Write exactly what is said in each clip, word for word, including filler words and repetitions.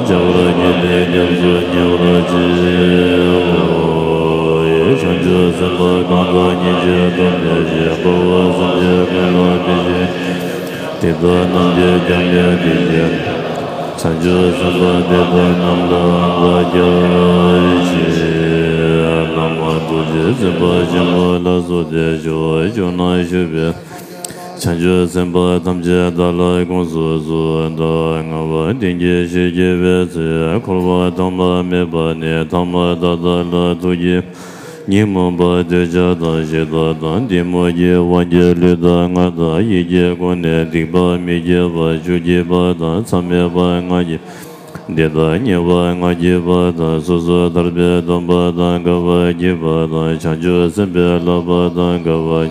བྱ་བར་མྱུར་ནས་ཉམས་སུ་མྱོང་བར་བྱེད། བྱང་ཆུབ་སེམས་དཔའ་གང་དག་སྙིང་རྗེ་ཐོབ་ནས་ཞེན་པ་སེམས་ཅན་ཀུན་ལ་ཕན་ཕྱིར། དེ་དག་རྣམས་ཀྱིས་ཀྱང་ངེས་པར་བྱས། བྱང་ཆུབ་སེམས་དཔའ་དེ་དག་རྣམས་ལ་བསྔགས་བརྗོད་བྱེད། བླ་མ་རྡོ་རྗེ་སེམས་དཔའ་ཆེན་པོ་ལ་སོགས་ཏེ་ཞུ་བ་བྱུང་ན་ཞུ་བའི། བྱང་ཆུབ་སེམས་དཔའ་ཐམས་ཅད་བདག་ལ་དགོངས་སུ་གསོལ། ད་ལྔ་པ་བདེན་བཞིའི་གཞི་སྐྱེ་བའི་ཚེ། འཁོར་བ་ཐོག་མ་མེད་པ་ནས་ཐོག་མ་ད་ལྟ་ལ་ཐུག་གི་ཉོན་མོངས་པ་འདོད་ཆགས་དང་ཞེ་སྡང་དང་གཏི་མུག་གི་དབང་གིས་ལུས་དང་ངག་དང་ཡིད་ཀྱི་སྒོ་ནས་སྡིག་པ་མི་དགེ་བ་བཅུ་བགྱིས་པ་དང་མཚམས་མེད་པ་ལྔ་བགྱིས། འདི་དག་ཉེ་བར་ང་རྒྱལ་བ་དང་། སོ་སོར་ཐར་པའི་སྡོམ་པ་དང་དགའ་བར་བགྱིས་པ་དང་། བྱང་ཆུབ་སེམས་དཔའི་བསླབ་པ་དང་དགའ་བར།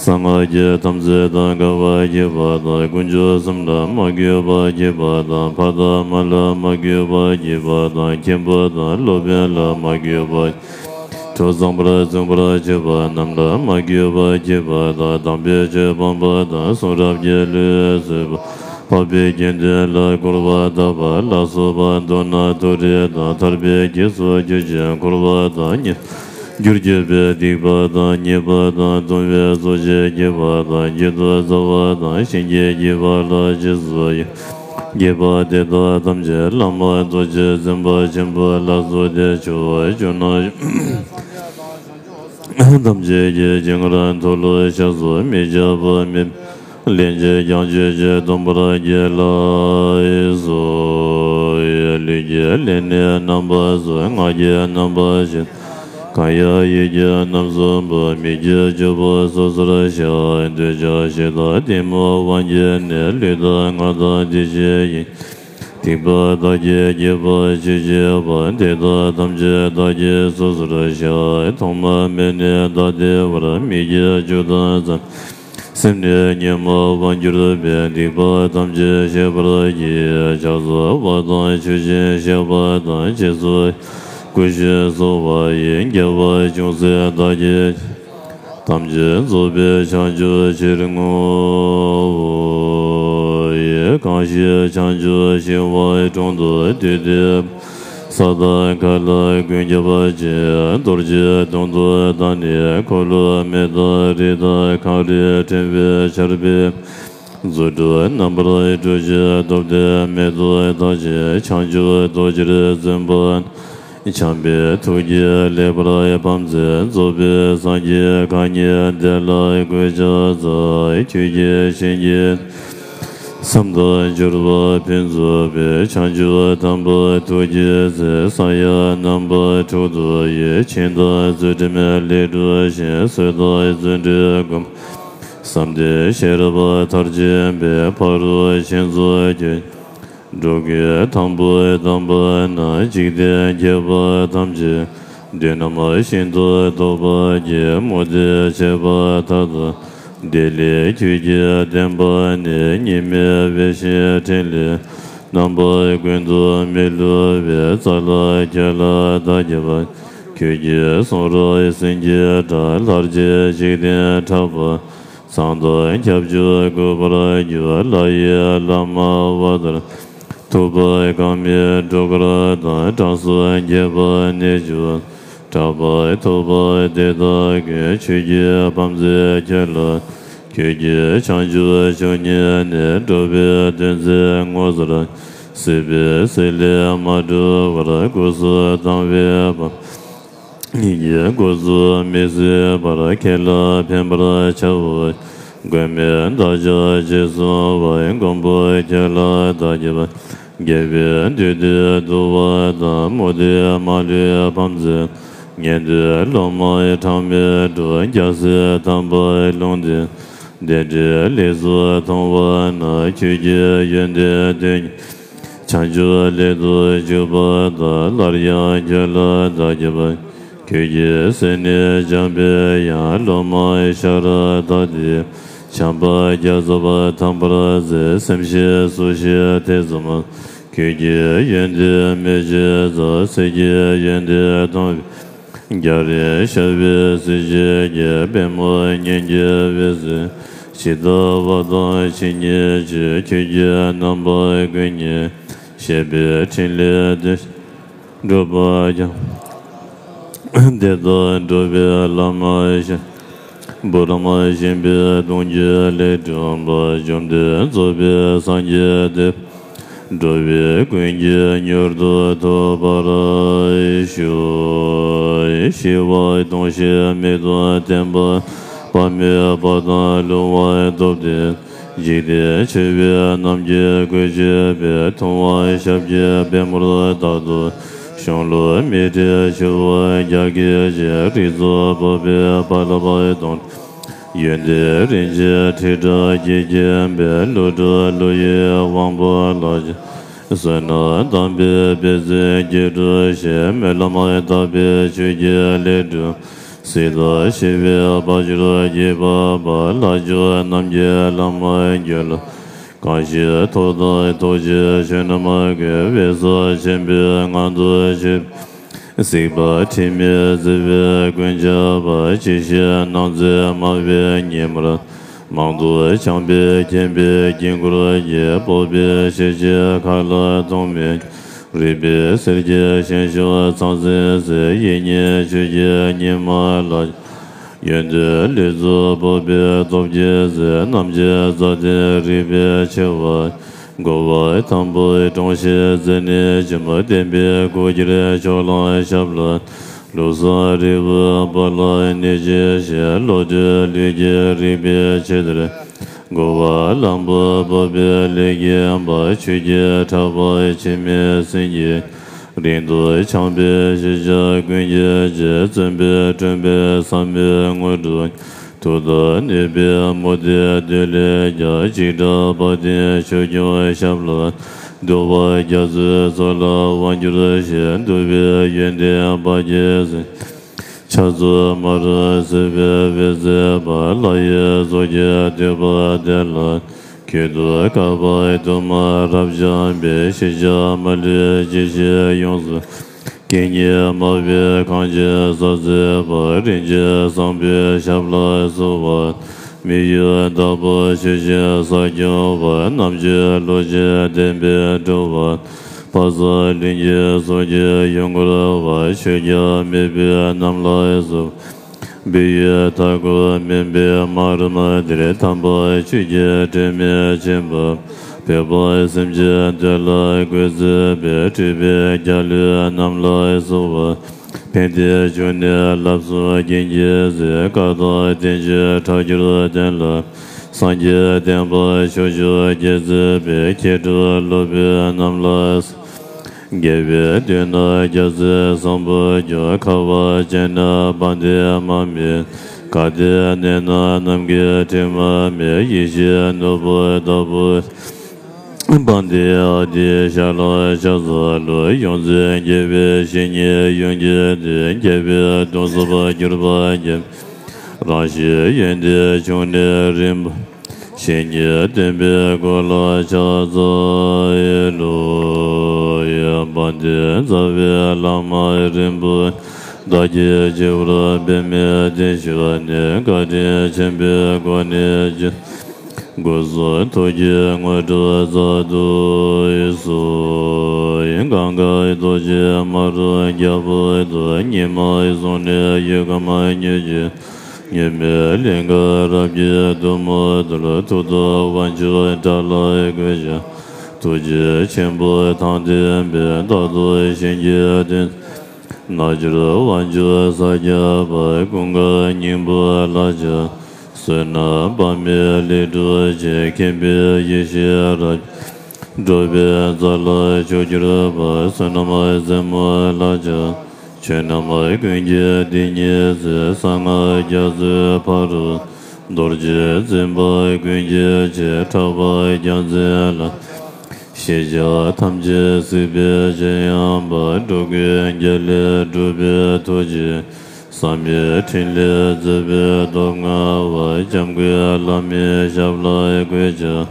གསང་སྔགས་ཀྱི་དམ་ཚིག་དང་དགའ་བར་བགྱིས་པ་དང་། དཀོན་མཆོག་གསུམ་ལ་མ་གུས་པར་བགྱིས་པ་དང་། ཕ་དང་མ་ལ་མ་གུས་པར་བགྱིས་པ་དང་། མཁན་པོ་དང་སློབ་དཔོན་ལ་མ་གུས་པར། གྲོགས་ཚངས་པར་བརྩོན་པར་བྱེད་པ་རྣམས་ལ་མ་གུས་པར་བགྱིས་པ་དང་། དམ་པའི་ཆོས་སྤངས་པ་དང་། གསུང་རབ་ཀྱི་ལུས་བཙུན་པ། འཕགས་པའི་དགེ་འདུན་ལ་སྐུར་པ་བཏབ་པ་ལ་སོགས་པ། མདོར་ན་དུག་རིགས་དང་། ཐར་པའི་གེགས་སུ་གྱུར་ཅིང་འཁོར་བ་དང་ཉེ་རྒྱུར་གྱུར་པའི་སྡིག་པ་དང་ཉེས་པ་དང་། གདུང་བའི་གཟུགས་ཅན་བགྱིས་པ་དང་། བགྱིད་དུ་སྩལ་བ་དང་། བྱིན་གྱིས་བགྱིས་པ་ལ་རྗེས་སུ་ཡི་རྒྱས་པ། དེ་དག་ཐམས་ཅད་བླ་མ་རྡོ་རྗེ་འཛིན་པ་ཆེན་པོ་ལ་གསོལ་ཏེ་མཆོད་པར་ཞུ་ན། ཐམས་ཅད་ཀྱི་སྤྱན་སྔར་མཐོལ་ལོ་བཤགས་སོ། མི་བྱ་བ་མེད། ལན་ཅིག་ཀྱང་ཆོས་ཀྱི་སྡོམ་པར་བགྱི་ལགས་སོ། ལུས་ཀྱི་ལས་ནི་རྣམ་པ་གསུམ། ངག་གི་རྣམ་པ་བཞི། གང་ཡང་ཡིད་ཀྱིས་རྣམ་གསུམ་པོ། མི་བགྱིད་བཅུ་པོ་སོ་སོར་བཤགས། འདོད་ཆགས་ཞེ་སྡང་གཏི་མུག་དབང་གྱེས་ནས། ལུས་དང་ངག་དང་དེ་བཞིན་ཡིད། སྡིག་པ་བདག་གིས་བགྱིས་པ་ཆོས་བྱེད་པ། དེ་དག་ཐམས་ཅད་བདག་གིས་སོ་སོར་བཤགས། ཐོག་མ་མེད་ནས་ད་ལྟའི་བར། མི་བགྱིད་བཅུ་དང་ཙམ། སེམས་ནི་ཉོན་མོངས་དབང་གྱུར་པའི། སྡིག་པ་ཐམས་ཅད་ཤེས་པར་གྱིས། ཕྱག་འཚལ་བ་དང་མཆོད་ཅིང་བཤགས་པ་དང་། རྗེས་སུ་སྐུ་ཞབས་གསོལ་བ་ཡི། དགེ་བ་ཅུང་ཟད་བདག་གིས། ཐམས་ཅད་རྫོགས་པའི་བྱང་ཆུབ་ཕྱིར་བསྔོའོ་ཡི། གང་ཞིག་བྱང་ཆུབ་ཤིང་དབང་དྲུང་དུ་འདུས་ཏེ། ས་དང་མཁའ་ལ་ཀུན་ཁྱབ་ཅིང་། རྡོ་རྗེ་དོན་དུ་བདག་ནི། འཁོར་ལོ་མེ་དང་རི་དང་། གངས་རིས་ཕྲེང་བའི་ཆར་འབེབས། རྫུ་འཕྲུལ་རྣམ་པར་སྤྲུལ་ཅིང་། སྟོབས་ལྡན་མེ་ཏོག་དག་ཅིང་། བྱང་ཆུབ་རྡོ་རྗེར་བརྩོན་པ། བྱམས་པའི་ཐུགས་ཀྱིས་ལེགས་པར་ཕམ་མཛད། རྫོགས་པའི་སངས་རྒྱས་གང་ཉིད་བདེ་ལ་གུས་ཕྱག་འཚལ། ཁྱོད་ཀྱི་བྱིན་གྱིས་བསམ་དང་འབྱོར་པ་ཕུན་ཚོགས་པའི། བྱང་ཆུབ་དམ་པ་ཐུགས་ཀྱི་སྲས། ས་ཡ་རྣམ་པ་དྲུག་ཏུ་དབྱེ། ཆེན་དང་ཚུལ་ཁྲིམས་ལས་གྲུབ་ཅིང་། བསོད་དང་བརྩོན་འགྲུས་སྒོམ། བསམ་གཏན་ཤེས་རབ་མཐར་ཕྱིན་པའི། ཕ་རོལ་ཕྱིན་ཚུལ་ཁྱོད། འགྲོ་ཀུན་དང་པོ་དམ་པ་ན། འཇིག་རྟེན་ཁྱད་པར་ཐམས་ཅད་འདོད། རྣམ་ཤིན་ཏུ་རྟོག་པར་བྱེད། མུ་སྟེགས་ཆད་པར་ཐལ་དང་། བདེ་ལེགས་ཁྱོད་ཀྱི་བདེན་པ་ནི། གཉིས་མེད་བདེ་གཤེགས་ཕྲིན་ལས་རྣམ་པ་ཀུན། ཏུ་མི་བསླུ་བའི། རྩ་ལ་ཁྱོད་ལ་བདག་གིས་པ། ཁྱོད་ཀྱི་གསུང་རབ་ཟིན་གྱིས་བྲབ། ལྷར་བཅས་འཇིག་རྟེན་ཕྲག་པ། ཚངས་དང་ཁྱབ་འཇུག་གུས་པར་གྱུར། ལྷ་ཡི་བླ་མ་ཨ་ཏི་ལ། ཐུབ་པ་དཀར་མོའི་སྒྲོ་སྐུར་དང་། གྲངས་སུ་འགྱེད་པ་ནི་བཅུ། གྲགས་པ་ཐུབ་པ་དེ་དག་ཀུན། ཆོས་ཀྱི་བམ་མཛད་ཁྱོད་ལ། ཁྱོད་ཀྱི་བྱང་ཆུབ་ཕྱོགས་ཉིད་ནས། འགྲོ་བའི་དོན་མཛད་ངོ་མཚར། སྲིད་པའི་སྲིད་ལས་མ་གྲོལ་བར། སྐུ་གསུང་ཐང་པའི་བམ། ཉིད་ཀྱི་སྐུ་གཟུགས་མི་གསལ་བར། ཁྱེད་ལ་ཕན་པར་བྱའོ། མགོན་མེད་བདག་ཅག་ཅེས་གསུངས་པ། མགོན་པོ་ཁྱོད་ལ་བདག་གིས་པ། རྒྱལ་བའི་འདུས་སྡེ་བསྡུ་བ་དང་། མུ་སྟེགས་མ་ལུས་བམ་མཛད། ཉན་ཐོས་སློབ་མ་གྲངས་མེད་འགྲོ། རྒྱལ་སྲས་དམ་པ་ལུང་བསྟན། བདེན་བྲལ་ལེགས་སུ་མཐོང་བ་ན། ཁྱོད་ཀྱི་ཡོན་ཏན་དོན་བྱང་ཆུབ་ལེགས་སུ་འཇུག་པ་དང་། སླར་ཡང་ཁྱོད་ལ་བདག་གིས་པ། ཁྱོད་ཀྱི་སེམས་ནི་བྱམས་པའི་དབྱངས། སློབ་མ་ཤ་ར་དྭ་ཏིའི། བྱམས་པ་རྒྱ་མཚོ་དང་འདྲ་བར་མཛད། སེམས་ཤེས་སུ་ཤེས་ཐེ་ཚོམ། ཁྱོད་ཀྱི་ཡོན་ཏན་མི་བརྗེད་རྩ། གསེར་གྱི་ཡོན་ཏན་མཐོང་བས། རྒྱ་རས་ཤར་བའི་གཟི་བརྗིད་ཀྱིས། པད་མོ་སྙན་གྱི་འོད་ཟེར་ཇི་ལྟ་བ་དང་ཇི་སྙེད་ཅིག་ཁྱོད་ཀྱི་རྣམ་པ་ཀུན་ཉིད། བཤད་པའི་ཕྲིན་ལས་དོན་བསྒྲུབ་པར་སྦྱངས། དེ་དག་སྒྲུབ་པའི་བླ་མ་ཞིག་བུ་རམ་ཤིང་པའི་གདུང་རྒྱུད་ལས་འཁྲུངས་པ། བཅོམ་ལྡན་རྫོགས་པའི་སངས་རྒྱས་དེ། འགྲོ་བའི་ཀུན་གྱི་མྱུར་དུ་ཐོབ་པར་ཤོག་ཞི་བ་གདུང་ཤེས་མི་གདུང་བརྟན་པ། དཔའ་མོས་དཔའ་གདམས་ལྷུང་བ་སྟོབས་ལྡན། འཇིག་རྟེན་ཆེ་བའི་རྣམས་ཀྱིས་བཀོལ་བྱེད་པའི། ཐུབ་དབང་ཞབས་ཀྱི་པད་མོར་བཏགས་ཏོ། གཞུང་ལུགས་མི་ཕྲད་ཆུ་བོ་རྒྱ་སྐད་ཅན། རིགས་ཚོགས་འཕགས་པའི་ཕ་རོལ་པོ་དང་། ཡོན་ཏན་རིན་ཆེན་ཁྲི་ཕྲག་གིས་བརྒྱན་པའི། ཀླུ་སྒྲུབ་ཀླུ་ཡི་དབང་པོ་ལ། བསོད་ནམས་དམ་པའི་དཔེ་མཛོད་ཀྱི་གྲུ་ཞིག་སྨོན་ལམ་དག་པའི་ཆོས་ཀྱི་ལས་གྲུབ། སྲིད་དང་ཞི་བའི་བར་ཆད་ཀྱིས་ཕྱེ་བ་པ། ལྷ་ཆོས་རྣམས་ཀྱི་བླ་མ་མགོན་ལ། གང་ཞིག་ཐུགས་དམ་ཐུགས་རྗེའི་མཆོག་རྣམས་ཀུན། འོད་གསལ་ཆེན་པོའི་ངང་དུ་ཆུད། གཟིགས་པ་དྲི་མེད་བརྩེ་བའི་མགོན་སྐྱབས་པ། ཇི་ཞིག་སྣང་མཛད་སྨྲ་བའི་ཉི་མ་ལྟར། མང་དུ་འཕྱང་པའི་མཁྱེན་པའི་དཀྱིལ་འཁོར་གྱིས། སྤོབས་པའི་ཞལ་ཕྱེ་མཁའ་ལ་གཏོང་མོད། རིག་པའི་གསེར་གྱི་ཞིང་མཆོག་ཚང་ཚིང་ཟེར། ཡེ་ཉིད་ཆོས་ཀྱི་ཉི་མ་ལ། ཡོན་ཏན་ལུས་རྫོགས་སྤོབས་པའི་སྟོབས་ཀྱིས་གཟིགས། རྣམ་མཁྱེན་རྩ་བརྟན་རིག་པའི་ཆེ་བ། རྒོལ་བ་དང་པོའི་དྲུང་ཞིག་མཛད་ནས་ཕྱིན། བདེན་པའི་སྐུ་སྐྱེར་ཕྱོགས་གླང་ཞབས་ལ། ལུགས་བཟང་རི་བོའི་སྦུག་ལ་གནས་མཆིས་ཤིང་། བློ་གྲོས་ལུས་ཀྱི་རིག་པའི་ཆེད་དུ། རྒོལ་བ་གླང་པོ་སྤོབས་པའི་ལས་ཀྱིས་འབད། ཆོས་ཀྱི་ཕྲག་པ་འཆི་མེད་སེང་གེ། རིང་དུ་འཕྱང་པའི་ཞི་ཞིང་ཀུན་གྱི་རྗེ། བརྩོན་པས་བསྐྲུན་པའི་ཟབ་མོའི་དངོས་གྲུབ། ཐུགས་དང་ནུས་པའི་མུ་སྟེགས་བདུད་ལས་རྒྱལ། འཇིགས་སྐྲག་བ་དན་ཆོས་སྐྱོང་ཞབས་ལ། འདུལ་བ་རྒྱ་མཚོའི་མཚོ་ལ་དབང་གྱུར་ཞིང་། འདུལ་བའི་ཡོན་ཏན་དཔལ་གྱིས་གཟིགས། ཕྱག་མཛུབ་མ་རུངས་བཟེད་པའི་འོད་ཟེར་འབར། ལྷ་ཡི་གཙུག་གི་བསྟོད་པ་དེ་ལ། ཁྱོད་དང་འགག་པའི་དུག་མ་རབ་འབྱམས་པས། ཞི་འཇམ་མ་ལུས་འཇིགས་བྱེད་ཡོངས་སུ། སྐད་སྙན་དམའ་བས་གངས་ཅན་ས་གཙེས་པ། རིན་ཆེན་བཟང་པོའི་ཞབས་ལ་གསོལ་བ། མི་གཡོ་བདག་པོ་ཆོས་ཀྱི་ས་སྐྱོང་བ། རྣམ་དཔྱོད་བློ་ཆེན་ལྡན་པས་སྒྲོལ་བ། དཔག་བསམ་ལྷུན་གྱིས་གཟུགས་ཀྱི་ཡུལ་འཁོར་བ། ཆོས་རྒྱལ་མེས་པོའི་གནམ་ལ་བསུ། སྦས་ཡུལ་མཐའ་འཁོབ་མུན་པའི་སྨག་རུམ་འདིར། དམ་པ་ཆོས་ཀྱི་སྒྲོན་མེ་སྦྱིན་པ། འཕགས་པ་སེམས་ཅན་འདོད་ལ་འགོད་མཛད་པའི། སྤྲུལ་པའི་རྒྱལ་བློན་རྣམས་ལ་གསོལ་བ། ཕན་བདེའི་འབྱུང་གནས་ལ་སོགས་རྒྱན་གྱིས་གཟིགས། བཀའ་དང་བསྟན་བཅོས་ཁྲག་འགྱུར་དོན་ལ། སངས་རྒྱས་བསྟན་པ་ཕྱོགས་བཅུར་རྒྱས་མཛད་པའི། མཁས་གྲུབ་སློབ་དཔོན་རྣམས་ལ། རྒྱལ་བའི་མདུན་ན་རྒྱལ་སྲས་བཟང་པོ་མཆོག་ཁ་བ་ཅན་ནི་དཔལ་ལྡན་མར་མེ། དགའ་ལྡན་གནས་ན་ནམ་མཁའི་དྲི་མ་མེད། ཡེ་ཤེས་ནོར་བུ་ལྟ་བུ། དཔལ་ལྡན་ཨ་ཏི་ཤ་ལ་ཕྱག་འཚལ་ལོ། ཡོངས་འཛིན་རྒྱལ་བའི་བཤེས་གཉེན་ཡོན་གྱི་མཐུས། རྒྱལ་པོའི་གདུང་འཚོབ་གྱུར་པ་རྒྱལ། རང་བཞིན་ཡོན་ཏན་འབྱུང་གནས་རིན་པོ། བཤེས་གཉེན་སྟོན་པའི་སྐུ་ལ་ཕྱག་འཚལ་ལོ། ཡ་དཔལ་ལྡན་རྩ་བའི་བླ་མ་རིན་པོ་ཆེ། བདག་གི་སྤྱི་བོར་འབད་མེད་བརྟན་བཞུགས་ནས། བཀའ་དྲིན་ཆེན་པོའི་སྒོ་ནས་ཇི། སྐུ་གསུང་ཐུགས་ཀྱི་དངོས་གྲུབ་སྩལ་དུ་གསོལ། གང་གཱའི་རྡོ་རྗེ་མ་རུངས་རྒྱལ་པོ་དང་། ཉི་མ་བཟུང་ནས་ཡུལ་ཁམས་མྱུར་གྱུར། མྱུར་མེད་གླིང་ག་རབ་ཀྱི་གཏུམ་མོ་དུ། ཐུགས་དམ་དབང་ཕྱུག་དགྲ་ལྷ་འགོས་ཀྱང་། ཐུགས་རྗེ་ཆེན་པོ་དང་ལྡན་པས། རྟག་ཏུ་གཤིན་རྗེའི་གདུང་རྣལ་འབྱོར་དབང་ཕྱུག་ས་སྐྱ་པ། ཀུན་དགའ་སྙིང་པོ་ལ་ཕྱག། བསོད་ནམས་དཔག་མེད་ལས་སྒྲུབ་ཅིང་། མཁྱེན་པའི་ཡེ་ཤེས་རབ། འགྲོ་བའི་མཛའ་ལ་མཆོག་གྱུར་པ། བསོད་ནམས་རྩེ་མོ་ལ་ཕྱག། ཆོས་རྣམས་ཀུན་གྱི་སྡེ་གཉིས་སྲིད། གསང་སྔགས་རྒྱ་མཚོའི་ཕ་རོལ། རྡོ་རྗེ་འཛིན་པ་ཀུན་གྱི་རྗེ། གྲགས་པ་རྒྱལ་མཚན་ལ། ཤེས་བྱ་ཐམས་ཅད་གཟིགས་པའི་ཆེ་ཡངས་པ། འགྲོ་ཀུན་རྒྱལ་ལ་སྒྲུབ་པའི་ཐུགས་རྗེ། བསམ་ཡས་འཕྲིན་ལས་མཛད་པའི་སྟོབས་མངའ་བ། འཇམ་མགོན་བླ་མའི་ཞབས་ལ་འགོད་ཀྱང་།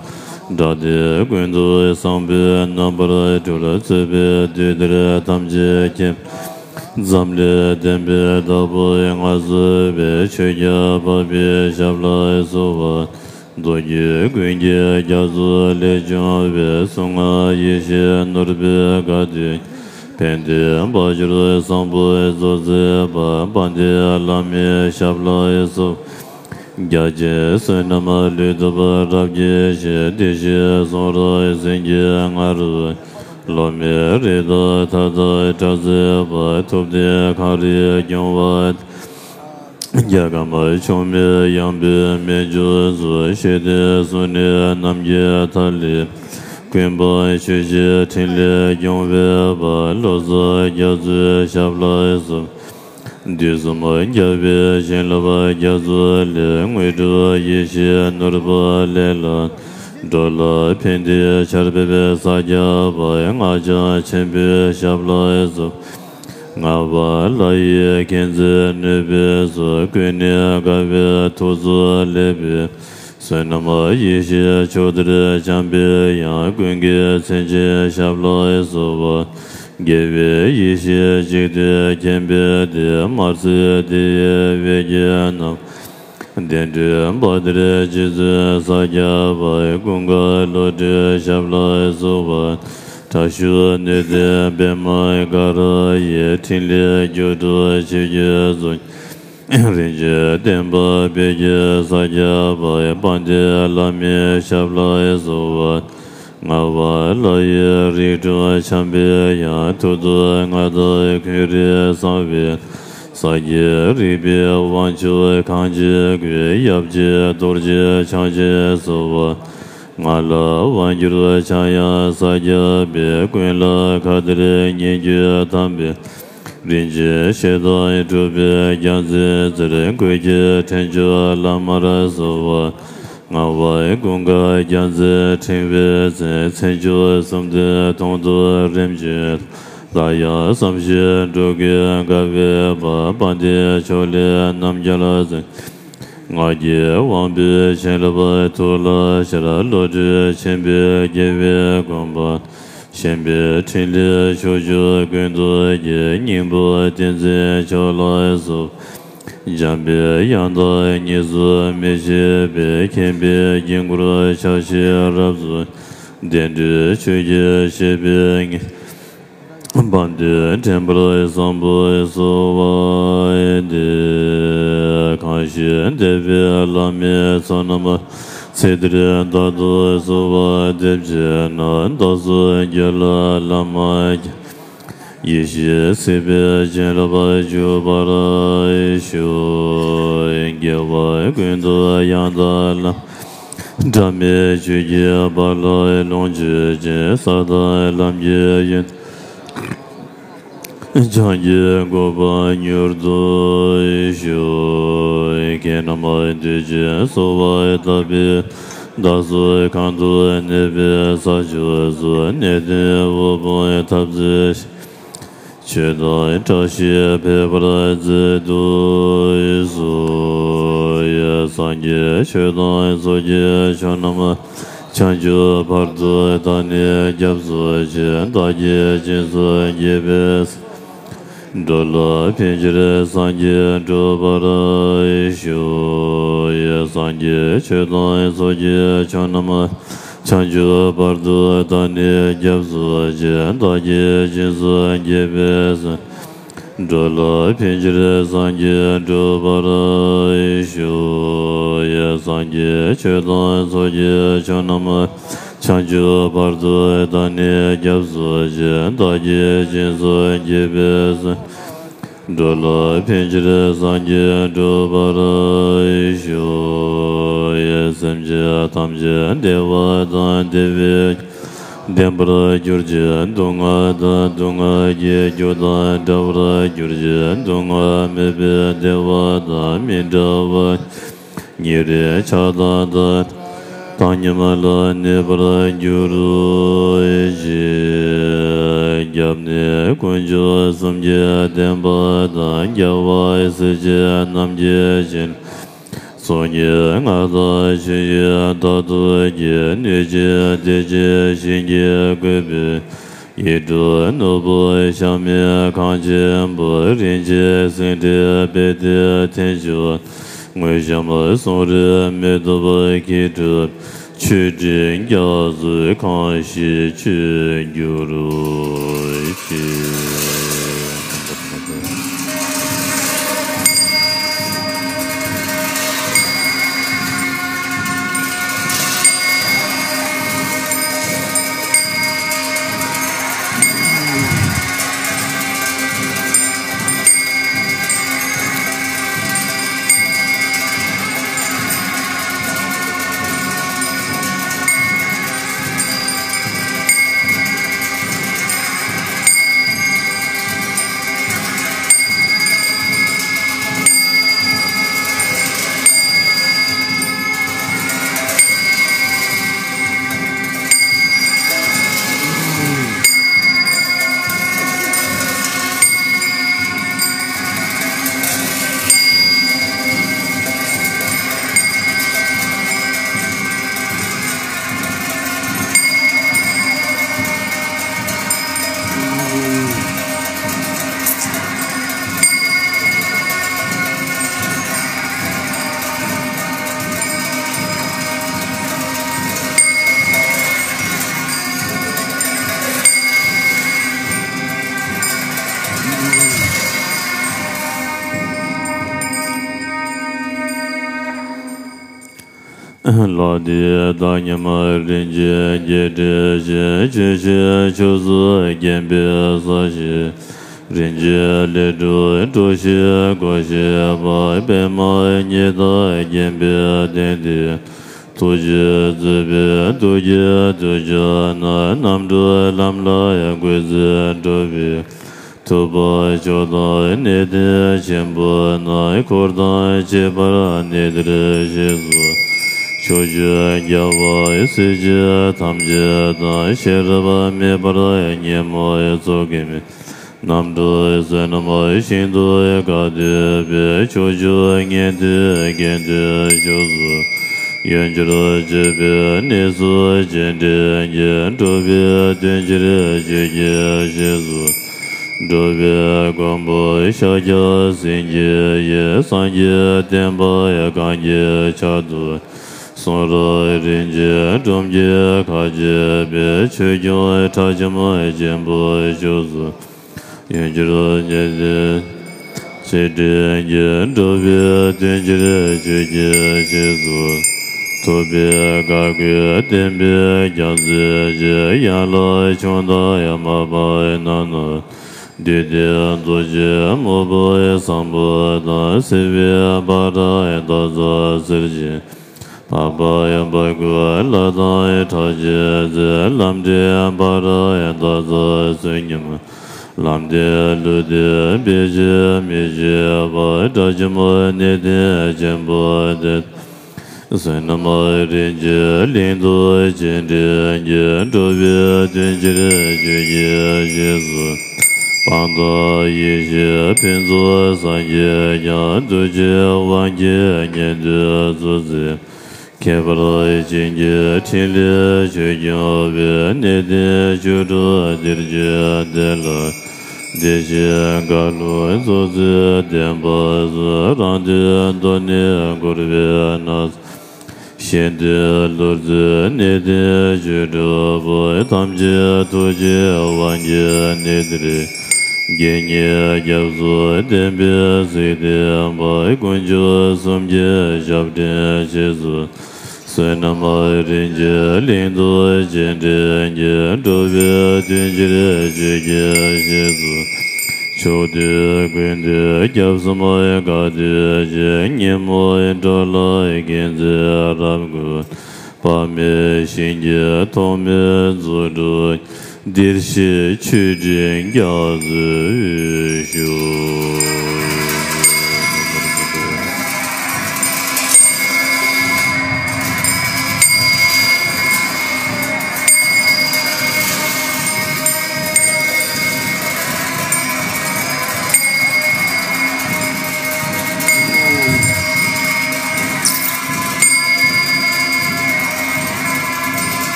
དགྲ་སྡེ་ཀུན་ཏུ་བཟང་པོའི་རྣམ་པར་གྲོལ། རྩོད་པའི་དུས་འདིར་ཐམས་ཅད་མཁྱེན། འཛམ་གླིང་བསྟན་པའི་བདག་པོ་མངའ་གསོལ་བའི། ཆོས་རྒྱལ་འཕགས་པའི་ཞབས་ལ་གསོལ་བ། མདོ་རྒྱུད་ཀུན་གྱི་རྒྱ་མཚོ་ལས་བྱུང་བའི། གསུང་སྔགས་ཡེ་ཤེས་ནོར་བུའི་ག་དུས། ཕན་བདེའི་འབྱུང་གནས་བཟང་པོ་རྫོགས་མཛད་པ། དཔལ་ལྡན་བླ་མའི་ཞབས་ལ་གསོལ། རྒྱ་ཆེན་བསོད་ནམས་ལུས་སྟོབས་རབ་རྒྱས་ཤིང་། བདེ་གཤེགས་གསུང་རབ་སེང་གེའི་ང་རོ། སློབ་མའི་རིགས་དང་མཐའ་དག་གྲགས་མཛད་པ། ཐུབ་བསྟན་གངས་རིའི་རྒྱལ་བ། རྒྱལ་ཁམས་ཕྱོགས་མེད་ཡངས་པའི་མན་ཇུ་སོགས། ཤེས་ལྡན་གསུང་ནི་རྣམ་རྒྱལ་ཐ་ལི། ཀུན་སྤངས་ཆོས་ཀྱི་ཕྲིན་ལས་སྐྱོང་བའི་དཔལ། བློ་བཟང་རྒྱ་མཚོའི་ཞབས་ལ་གསོལ། དུས་གསུམ་རྒྱལ་བའི་བྱིན་རླབས་རྒྱ་མཚོ་ལས། དངོས་གྲུབ་ཡེ་ཤེས་ནོར་བུ་ལས་ལ། འགྲོ་ལ་ཕན་བདེའི་ཆར་འབེབས་ས་སྐྱ་པ། སྔགས་འཆང་ཆེན་པོའི་ཞབས་ལ་སོགས། ལྔ་པ་ལྷ་ཡི་མཁྱེན་བརྩེ་ནུས་པའི་ཚོགས། ཀུན་ནས་དགའ་བའི་ཐུགས་སུ་ལེགས་པའི་བསོད་ནམས་ཡེ་ཤེས་མཆོག་ལྡིར་འཇམ་པའི་དབྱངས། ཀུན་གྱི་མཚན་ཅན་ཞབས་ལ་སོགས་པ། དགེ་བའི་ཡེ་ཤེས་འཇིག་རྟེན་མཁྱེན་པའི་སྡེ། དམར་སེར་དེ་ཡི་འོད་ཀྱིས་རྣམ། བདེ་འགྲོའི་དཔའ་གཏེར་རྗེ་བཙུན་ས་སྐྱ་པ། ཀུན་དགའ་བློ་གྲོས་ཞབས་ལ་སོགས་པ། དྲག་ཤུལ་ནུས་ལྡན་པདྨ་ག་ར་ཡི། ཕྲིན་ལས་སྒྱུ་འཕྲུལ་ཆོས་ཀྱི་གཙོ། རིན་ཆེན་བསྟན་པ་སྤེལ་གྱུར་ས་སྐྱ་པ། དཔལ་ལྡན་བླ་མའི་ཞབས་ལ་སོགས་པ། ལྔ་པ་ལྷ་ཡི་རིགས་དྲུག་འཆང་བའི་དབྱངས། ཐུགས་སྟོབས་མངའ་ཐང་ཁོར་ཡུག་གསང་བའི། ས་སྐྱའི་རིག་པའི་དབང་ཕྱུག་གང་ཅི་དགོས། ཡབ་རྗེ་རྡོ་རྗེ་འཆང་ཆེན་སོགས་པ། ལྔ་ལ་དབང་བསྒྱུར་འཆང་ཡང་ས་སྐྱ་པའི། ཀུན་ལ་ཁ་ཏེར་སྙན་བརྒྱུད་དམ་པའི། རིན་ཆེན་ཞལ་དང་གྲུབ་པའི་རྒྱལ་མཚན་རྩེར། ཀུན་མཁྱེན་ཕྲེང་མཆོག་བླ་མར་གསོལ་བ། ལྔ་པ་ཀུན་དགའ་རྒྱལ་མཚན་ཕྲེང་བའི་མཚན། མཚན་མཆོག་གསུམ་ལྡན་དུང་དུ་རིམ་བྱོན། སླར་ཡང་བསམ་ཞིང་འགྲོ་ཀུན་དགའ་བའི་བར། དཔལ་ལྡན་ཕྱོགས་ལས་རྣམ་རྒྱལ་མཚན། ངག་གི་དབང་པོའི་བྱིན་རླབས་ཐུགས་ལ་ཤར། བློ་གྲོས་ཆེན་པོས་རྒྱལ་བའི་དགོངས་པ། ཞེན་པའི་ཕྲིན་ལས་ཕྱོགས་བཅུ་ཀུན་ཏུ་རྒྱས། སྙིང་པོ་ཏིང་འཛིན་མཆོག་ལ་སོགས། འཇམ་པའི་དབྱངས་དང་གཉིས་སུ་མི་ཕྱེད་པའི། མཁྱེན་པའི་དཀྱིལ་འཁོར་ཕྱག་བཞི་རབ་གསལ། བདེ་འགྲོའི་ཆོས་ཀྱི་བཤེས་པའི་ངོས། དཔལ་ལྡན་འདྲེན་པར་བཟང་པོ་གསོལ་བ་འདེབས། གང་ཞིག་འདས་པའི་བླ་མའི་ཚོགས་རྣམས། ཚེ་འདིར་བདག་ཏུ་གསོལ་བ་འདེབས་བྱས་ན། བདག་སོགས་དགེ་ལ་བླ་མ་ཡེ་ཤེས་སྲིད་པའི་བྱིན་རླབས་འཇུག་པར་ཤོག། དགེ་བ་ཀུན་ཏུ་ཡང་དག་བླ། སྒྲ་མེད་ཆོས་ཀྱི་དཔལ་ལ་ལོངས་སྤྱོད་ཅིང་། ས་དང་ལམ་གྱི་ཡོན་ཏན་གྱི་གོ་འཕང་མྱུར་དུ་ཤོག། ཁྱེད་རྣམས་དུས་ཀྱི་གསོལ་བ་བཏབ་པས། བདག་སོགས་གང་དུ་གནས་པའི་ས་ཕྱོགས་སུ། གནས་བརྟན་དབུལ་ཕོངས་འཐབ་རྩོད། ཆོས་དང་བཀྲ་ཤིས་འཕེལ་བར་མཛད་དུ་གསོལ། སངས་རྒྱས་ཆོས་དང་ཚོགས་ཀྱི་མཆོག་རྣམས། བྱང་ཆུབ་བར་དུ་བདག་ནི་སྐྱབས་སུ་མཆི། བདག་གིས་སྦྱིན་སོགས་བགྱིས་པའི་ཚེ། འགྲོ་ལ་ཕན་ཕྱིར་སངས་རྒྱས་འགྲུབ་པར་ཤོག། སངས་རྒྱས་ཆོས་དང་ཚོགས་ཀྱི་མཆོག་རྣམས། བྱང་ཆུབ་བར་དུ་བདག་ནི་སྐྱབས་སུ་མཆི། བདག་གིས་སྦྱིན་སོགས་བགྱིས་པའི་ཚེ། འགྲོ་ལ་ཕན་ཕྱིར་སངས་རྒྱས་འགྲུབ་པར་ཤོག། སངས་རྒྱས་ཆོས་དང་ཚོགས་ཀྱི་མཆོག་རྣམས། བྱང་ཆུབ་བར་དུ་བདག་ནི་སྐྱབས་སུ་མཆི། བདག་གིས་སྦྱིན་སོགས་བགྱིས་པའི་ཚེ། འགྲོ་ལ་ཕན་ཕྱིར་སངས་རྒྱས་འགྲུབ་པར་ཤོག། སེམས་ཅན་ཐམས་ཅད་བདེ་བ་དང་བདེ་བའི་ལྡན་པར་གྱུར་ཅིག། སྡུག་བསྔལ་དང་སྡུག་བསྔལ་གྱི་རྒྱུ་དང་བྲལ་བར་གྱུར་ཅིག། སྡུག་བསྔལ་མེད་པའི་བདེ་བ་དང་མི་འབྲལ་བ། ཉེ་རིང་ཆགས་སྡང་དང་བྲལ་བར་བཏང་སྙོམས་ལ་གནས་པར་གྱུར་ཅིག། སྐྱབས་གནས་དཀོན་མཆོག་གསུམ་གྱི་བསྟན་པ་དང་། རྒྱལ་བ་སྲས་བཅས་རྣམས་ཀྱི་བྱིན། ཚོགས་གཉིས་མངའ་ཐང་ཆོས་དབྱིངས་རྟག་ཏུ་རྒྱས། སྣོད་ཅན་བདེ་ཆེན་ཞིང་གི་བཀོད་པའི། ཡིད་འཕྲོག་ནོར་བུ་གཤའ་མིག་གངས་ཆེན་པོ། རིན་ཆེན་སེང་ཁྲི་པད་ཟླའི་མཐིལ་འཇོག། དངོས་བཤམས་གསུང་རབ་མེ་ཏོག་གི་དྲི། ཆོས་འབྲེལ་རྒྱ་མཚོའི་ཁང་བཞིན་མཆོད་གྱུར་ཅིག། ལ་དེ་བདག་ཉི་མ་རིན་ཆེན་གྱི་སྤྲིན་བཞིན། ཆོས་ཀྱི་ཆུ་སྲིན་བརྒྱན་པའི་ས་གཞི། རིན་ཆེན་ལས་གྲུབ་གྲུ་བཞི་བསྐོར་བཞིན་པ། པདྨ་ཉི་ཟླ་བརྒྱན་པའི་སྟེང་དེར། ཐུགས་རྗེས་བརྩེགས་པའི་ཐུགས་ཀྱི་མཐུ་ཆེན་ནི། རྣམ་གྲོལ་ལམ་ལ་བཀོད་ཚེ་འགྲུབ་པའི། ཐུབ་པ་མཆོག་དང་གནས་བརྟན་ཆེན་པོ་ནི། འཁོར་དང་བཅས་པར་གནས་དེར་གཤེགས་སུ་མཆིའོ། ཕྱོགས་བཅུའི་རྒྱལ་བ་སྲས་བཅས་ཐམས་ཅད་དང་། ཤེས་རབ་མེད་པར་ཉོན་མོངས་ཚོགས་ཀྱིས་མིན། རྣམ་གྲོལ་བསོད་ནམས་ཤིན་ཏུ་ག་དུས་པའི། ཕྱོགས་བཅུའི་ཉན་ཐོས་དགེ་འདུན་ཕྱོགས་སུ། ཡོན་གྱུར་སྤྱོད་པའི་གནས་སུ་སྤྱན་འདྲེན་གྱིས། འགྲོ་བའི་དོན་ཕྱིར་བརྗོད་ཀྱིས་གཤེགས་སུ། འགྲོ་བའི་མགོན་པོ་ཤཱཀྱ་སེང་གེ་ཡིས། སངས་རྒྱས་བསྟན་པ་གང་གི་ཕྱག་ཏུ། གསུང་རབ་རིན་ཆེན་སྒྲོམ་གྱིས་མཁའ་སྤྱོད་པའི། ཆོས་སྐྱོང་ཁྲ་ཆེན་པོ་ཆེན་པོ་ཕྱོགས་སུ། ཡོན་གྱུར་ཉན་ཐོས་སྤྱན་འདྲེན་གྱིས། འགྲོ་བའི་དོན་ཕྱིར་བརྗོད་ཀྱིས་གཤེགས་སུ། ཐུབ་པའི་གར་དགུས་བསྟན་པའི་རྒྱ་མཚོའི་གཞི། ཡན་ལག་མཆོག་དང་མར་པ་རྣམས་ནི། བདུད་སྡེ་རྫོགས་བྱེད་དམུ་པའི་བཟང་པོ་དང་། སྲིད་པའི་བར་དག་སྟག་ཚང་གསེར་ཅན། འཕགས་པ་ཡང་འབར་ཁུ་ལ་དང་ཁྲག་ཆེན་རྩེ། ལམ་འདྲེན་འབར་ར་ཡང་སྟག་ཚང་བསོད་སྙོམས། ལམ་འདྲེན་ལུས་རྟེན་སྦས་བཞེས་མི་ཤེས་པ། དགྲ་ཆེན་པོ་གནས་བརྟན་ཆེན་པོ་དེ། བསོད་ནམས་རིན་ཆེན་གླིང་དུ་སྤྱན་འདྲེན་གྱིས། འགྲོ་བའི་དོན་ཕྱིར་བརྗོད་ཀྱིས་གཤེགས་སུ། སྤངས་དང་ཡེ་ཤེས་ཕུན་ཚོགས་སངས་རྒྱས་ཀྱང་། འདུ་བྱེད་དབང་གིས་ཉན་ཐོས་ཚོགས་བསྩལ། ཁྱད་པར་བྱིན་གྱིས་ཕྲིན་ལས་ཆོས་སྐྱོང་བའི། གནས་བརྟན་བཅུ་དྲུག་འདིར་བརྗོད་དེ་ལ། བདེ་གཤེགས་མཁའ་ཀློང་རྫོགས་སའི་བརྟེན་པ་སོགས། རང་དོན་མདོ་ནས་འཁོར་བའི་སྣང་། གཞན་དོན་བློ་རྩེ་གནས་བརྟན་བཅུ་དྲུག་པོ། ཐམས་ཅད་ཐུགས་རྗེའི་དབང་གིས་གནས་འདིར། དགེ་བསྙེན་སྐྱབས་སུ་བསྟེན་པའི་ཚིག་བསྟན་པ། དཀོན་མཆོག་གསུམ་གྱི་ཞབས་འདྲེན་ཞེས་སུ། བསོད་ནམས་རིན་ཆེན་གླིང་དུ་སྤྱན་འདྲེན་གྱིས། འགྲོ་བའི་དོན་ཕྱིར་བརྗོད་ཀྱིས་གཤེགས་སུ། ཕྱོགས་དུས་ཀུན་ཏུ་སྐྱབས་སུ་མཆི་ག་དུས་ཅི། ཉོན་མོངས་འགྲོ་ལ་མཁྱེན་བརྩེ་རབ་བསྐུལ། དཔག་མེད་ཞིང་གི་ཐོགས་མེད་རྫུ་འཕྲུལ། འདིར་གཤེགས་མཆོད་སྤྲིན་རྒྱ་མཚོའི་དབུས་སུ།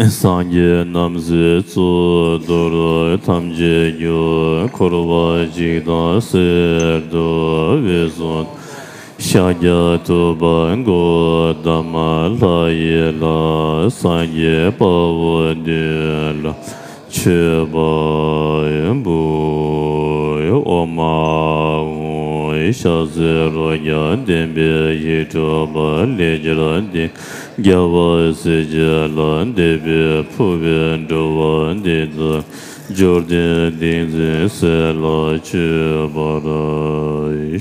སངས་རྒྱས་རྣམ་སྲས་གཙུག་ཏོར་ཐམས་ཅད་ཀྱང་། འཁོར་བ་འཇིག་དང་གསེར་དུ་འོད་སྲུང་། ཤཱཀྱ་ཐུབ་པ་གོ་ཏ་མ་ལྷ་ཡི་ལྷ། སངས་རྒྱས་དཔའ་བོ་འདུལ་ལ་མཆོད་པ་འབུལ། ཨོཾ་ཨཱཿཧཱུྃ། ཕྱག་འཚལ་རོ་བརྒྱ་ལྡན་པའི་ཡིད་འཕྲོག་པ། ལས་རྒྱལ་ཏིང་རྒྱ་བ་སྲས་བཅས་ལ། འདས་པའི་ཕུར་པའི་འགྲོ་བ་འདི་དག་འབྱོར་ལྡན་ཏིང་འཛིན་སྲས་ལ་མཆོད་པར་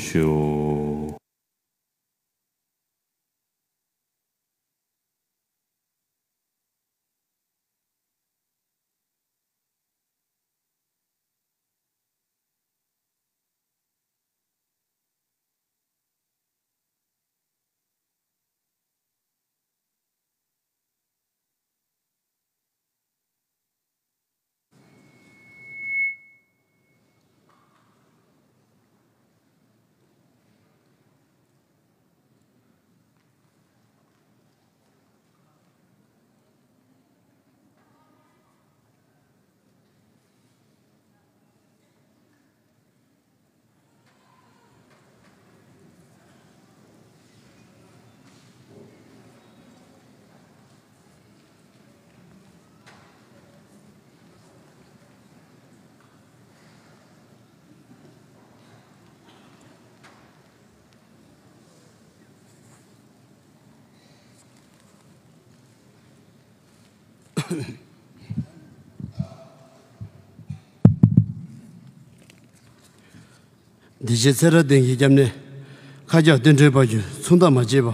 ཞུ། བདེ་ཆེན་ཚེ་རབས་བརྟན་གྱི་སྐྱབས་གནས། མཁའ་ཁྱབ་བསྟན་འགྲོའི་དཔལ་གྱུར་མཚུངས་ཟླ་མ་བརྗེད་པ།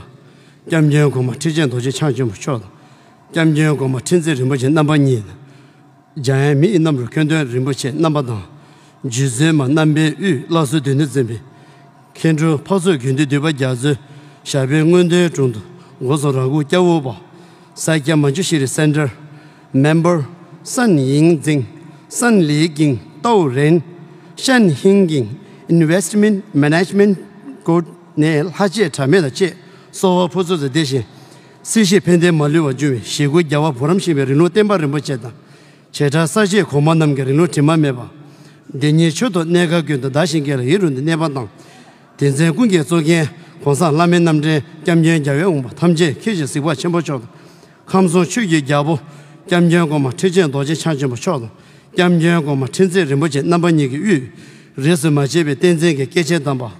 སྐྱབས་མགོན་གོང་མ་ཁྲི་ཆེན་རྡོ་རྗེ་འཆང་ཆེན་པོ་མཆོག་དང་། སྐྱབས་མགོན་གོང་མ་ཁྲི་འཛིན་རིན་པོ་ཆེ་རྣམ་པ་གཉིས་དང་། འཇམ་དབྱངས་མི་ཡི་རྣམ་རོལ་ཁྱོད་དོན་རིན་པོ་ཆེ་རྣམ་པ་དང་། རྗེ་བཙུན་མ་རྣམ་པའི་དབུས་བླ་སྲོག་སྡེ་སྣོད་འཛིན་པའི། མཁན་དྲུང་ཕག་ཚོགས་དགེ་འདུན་འདུས་པ་རྒྱ་མཚོའི་ཞབས་པད་མངོན་མཐོའི་དྲུང་དུ་སྒོ་གསུམ་རང་ཁུག་སྐྱབས་འོག་པ། ས་སྐྱ་མ་ཇུ་ཤྲི་སེན་ཊར་མེམ་བར་སན་ཡིང་ཛིང་། སན་ལི་ཀིང་། ཏའོ་རེན། ཤན་ཧིང་ཀིང་། ཨིན་ཝེ་སི་ཊི་མེན་ཊི་མེ་ནེ་ཇི་མེན་ཊི་ཀོར་ཊི་ནས་ལྷ་རྗེ་དྲ་མེད་དང་བཅས་གསོལ་བ་ཕུར་ཚུགས་སུ་བདེ་ཞིང་། སྲིད་ཞིའི་ཕན་བདེ་མ་ལུས་པར་འབྱུང་བའི་ཞི་རྒོལ་རྒྱལ་བ་བུ་རམ་ཤིང་པའི་རིང་ལུགས་བསྟན་པ་རིན་པོ་ཆེ་དང་། བྱེ་བྲག་ས་སྐྱེས་གོང་མ་རྣམས་ཀྱི་རིང་ལུགས་དྲི་མ་མེད་པ། འདི་ཉིད་མཆོག་ཏུ་གནས་སྐབས་ཀུན་ཏུ་བདག་གཞན་དགེ་ལ་ཡིད་རུང་སྟེ་གནས་པ་དང་། དེ་མཚན་ཀུན་གྱི་གཙུག་རྒྱན་གོང་ས་ལྷ་མིའི་རྣམ་འདྲེན་སྐྱབས་མགོན་རྒྱལ་བའི་དབང་པོ་ཐམས་ཅད་མཁྱེན་ཅིང་གཟིགས་པ་ཆེན་པོ་མཆོག་དང་། ཁམས་གསུམ་ཆོས་ཀྱི་རྒྱལ་པོ་སྐྱབས་མགོན་གོང་མ་ཁྲི་ཆེན་རྡོ་རྗེ་འཆང་ཆེན་པོ་མཆོག་དང་། སྐྱབས་མགོན་གོང་མ་ཁྲི་འཛིན་རིན་པོ་ཆེ་རྣམ་པ་གཉིས་ཀྱི་དབུས། རིས་སུ་མ་ཆད་པའི་བསྟན་འཛིན་གྱི་སྐྱེས་ཆེན་དམ་པ།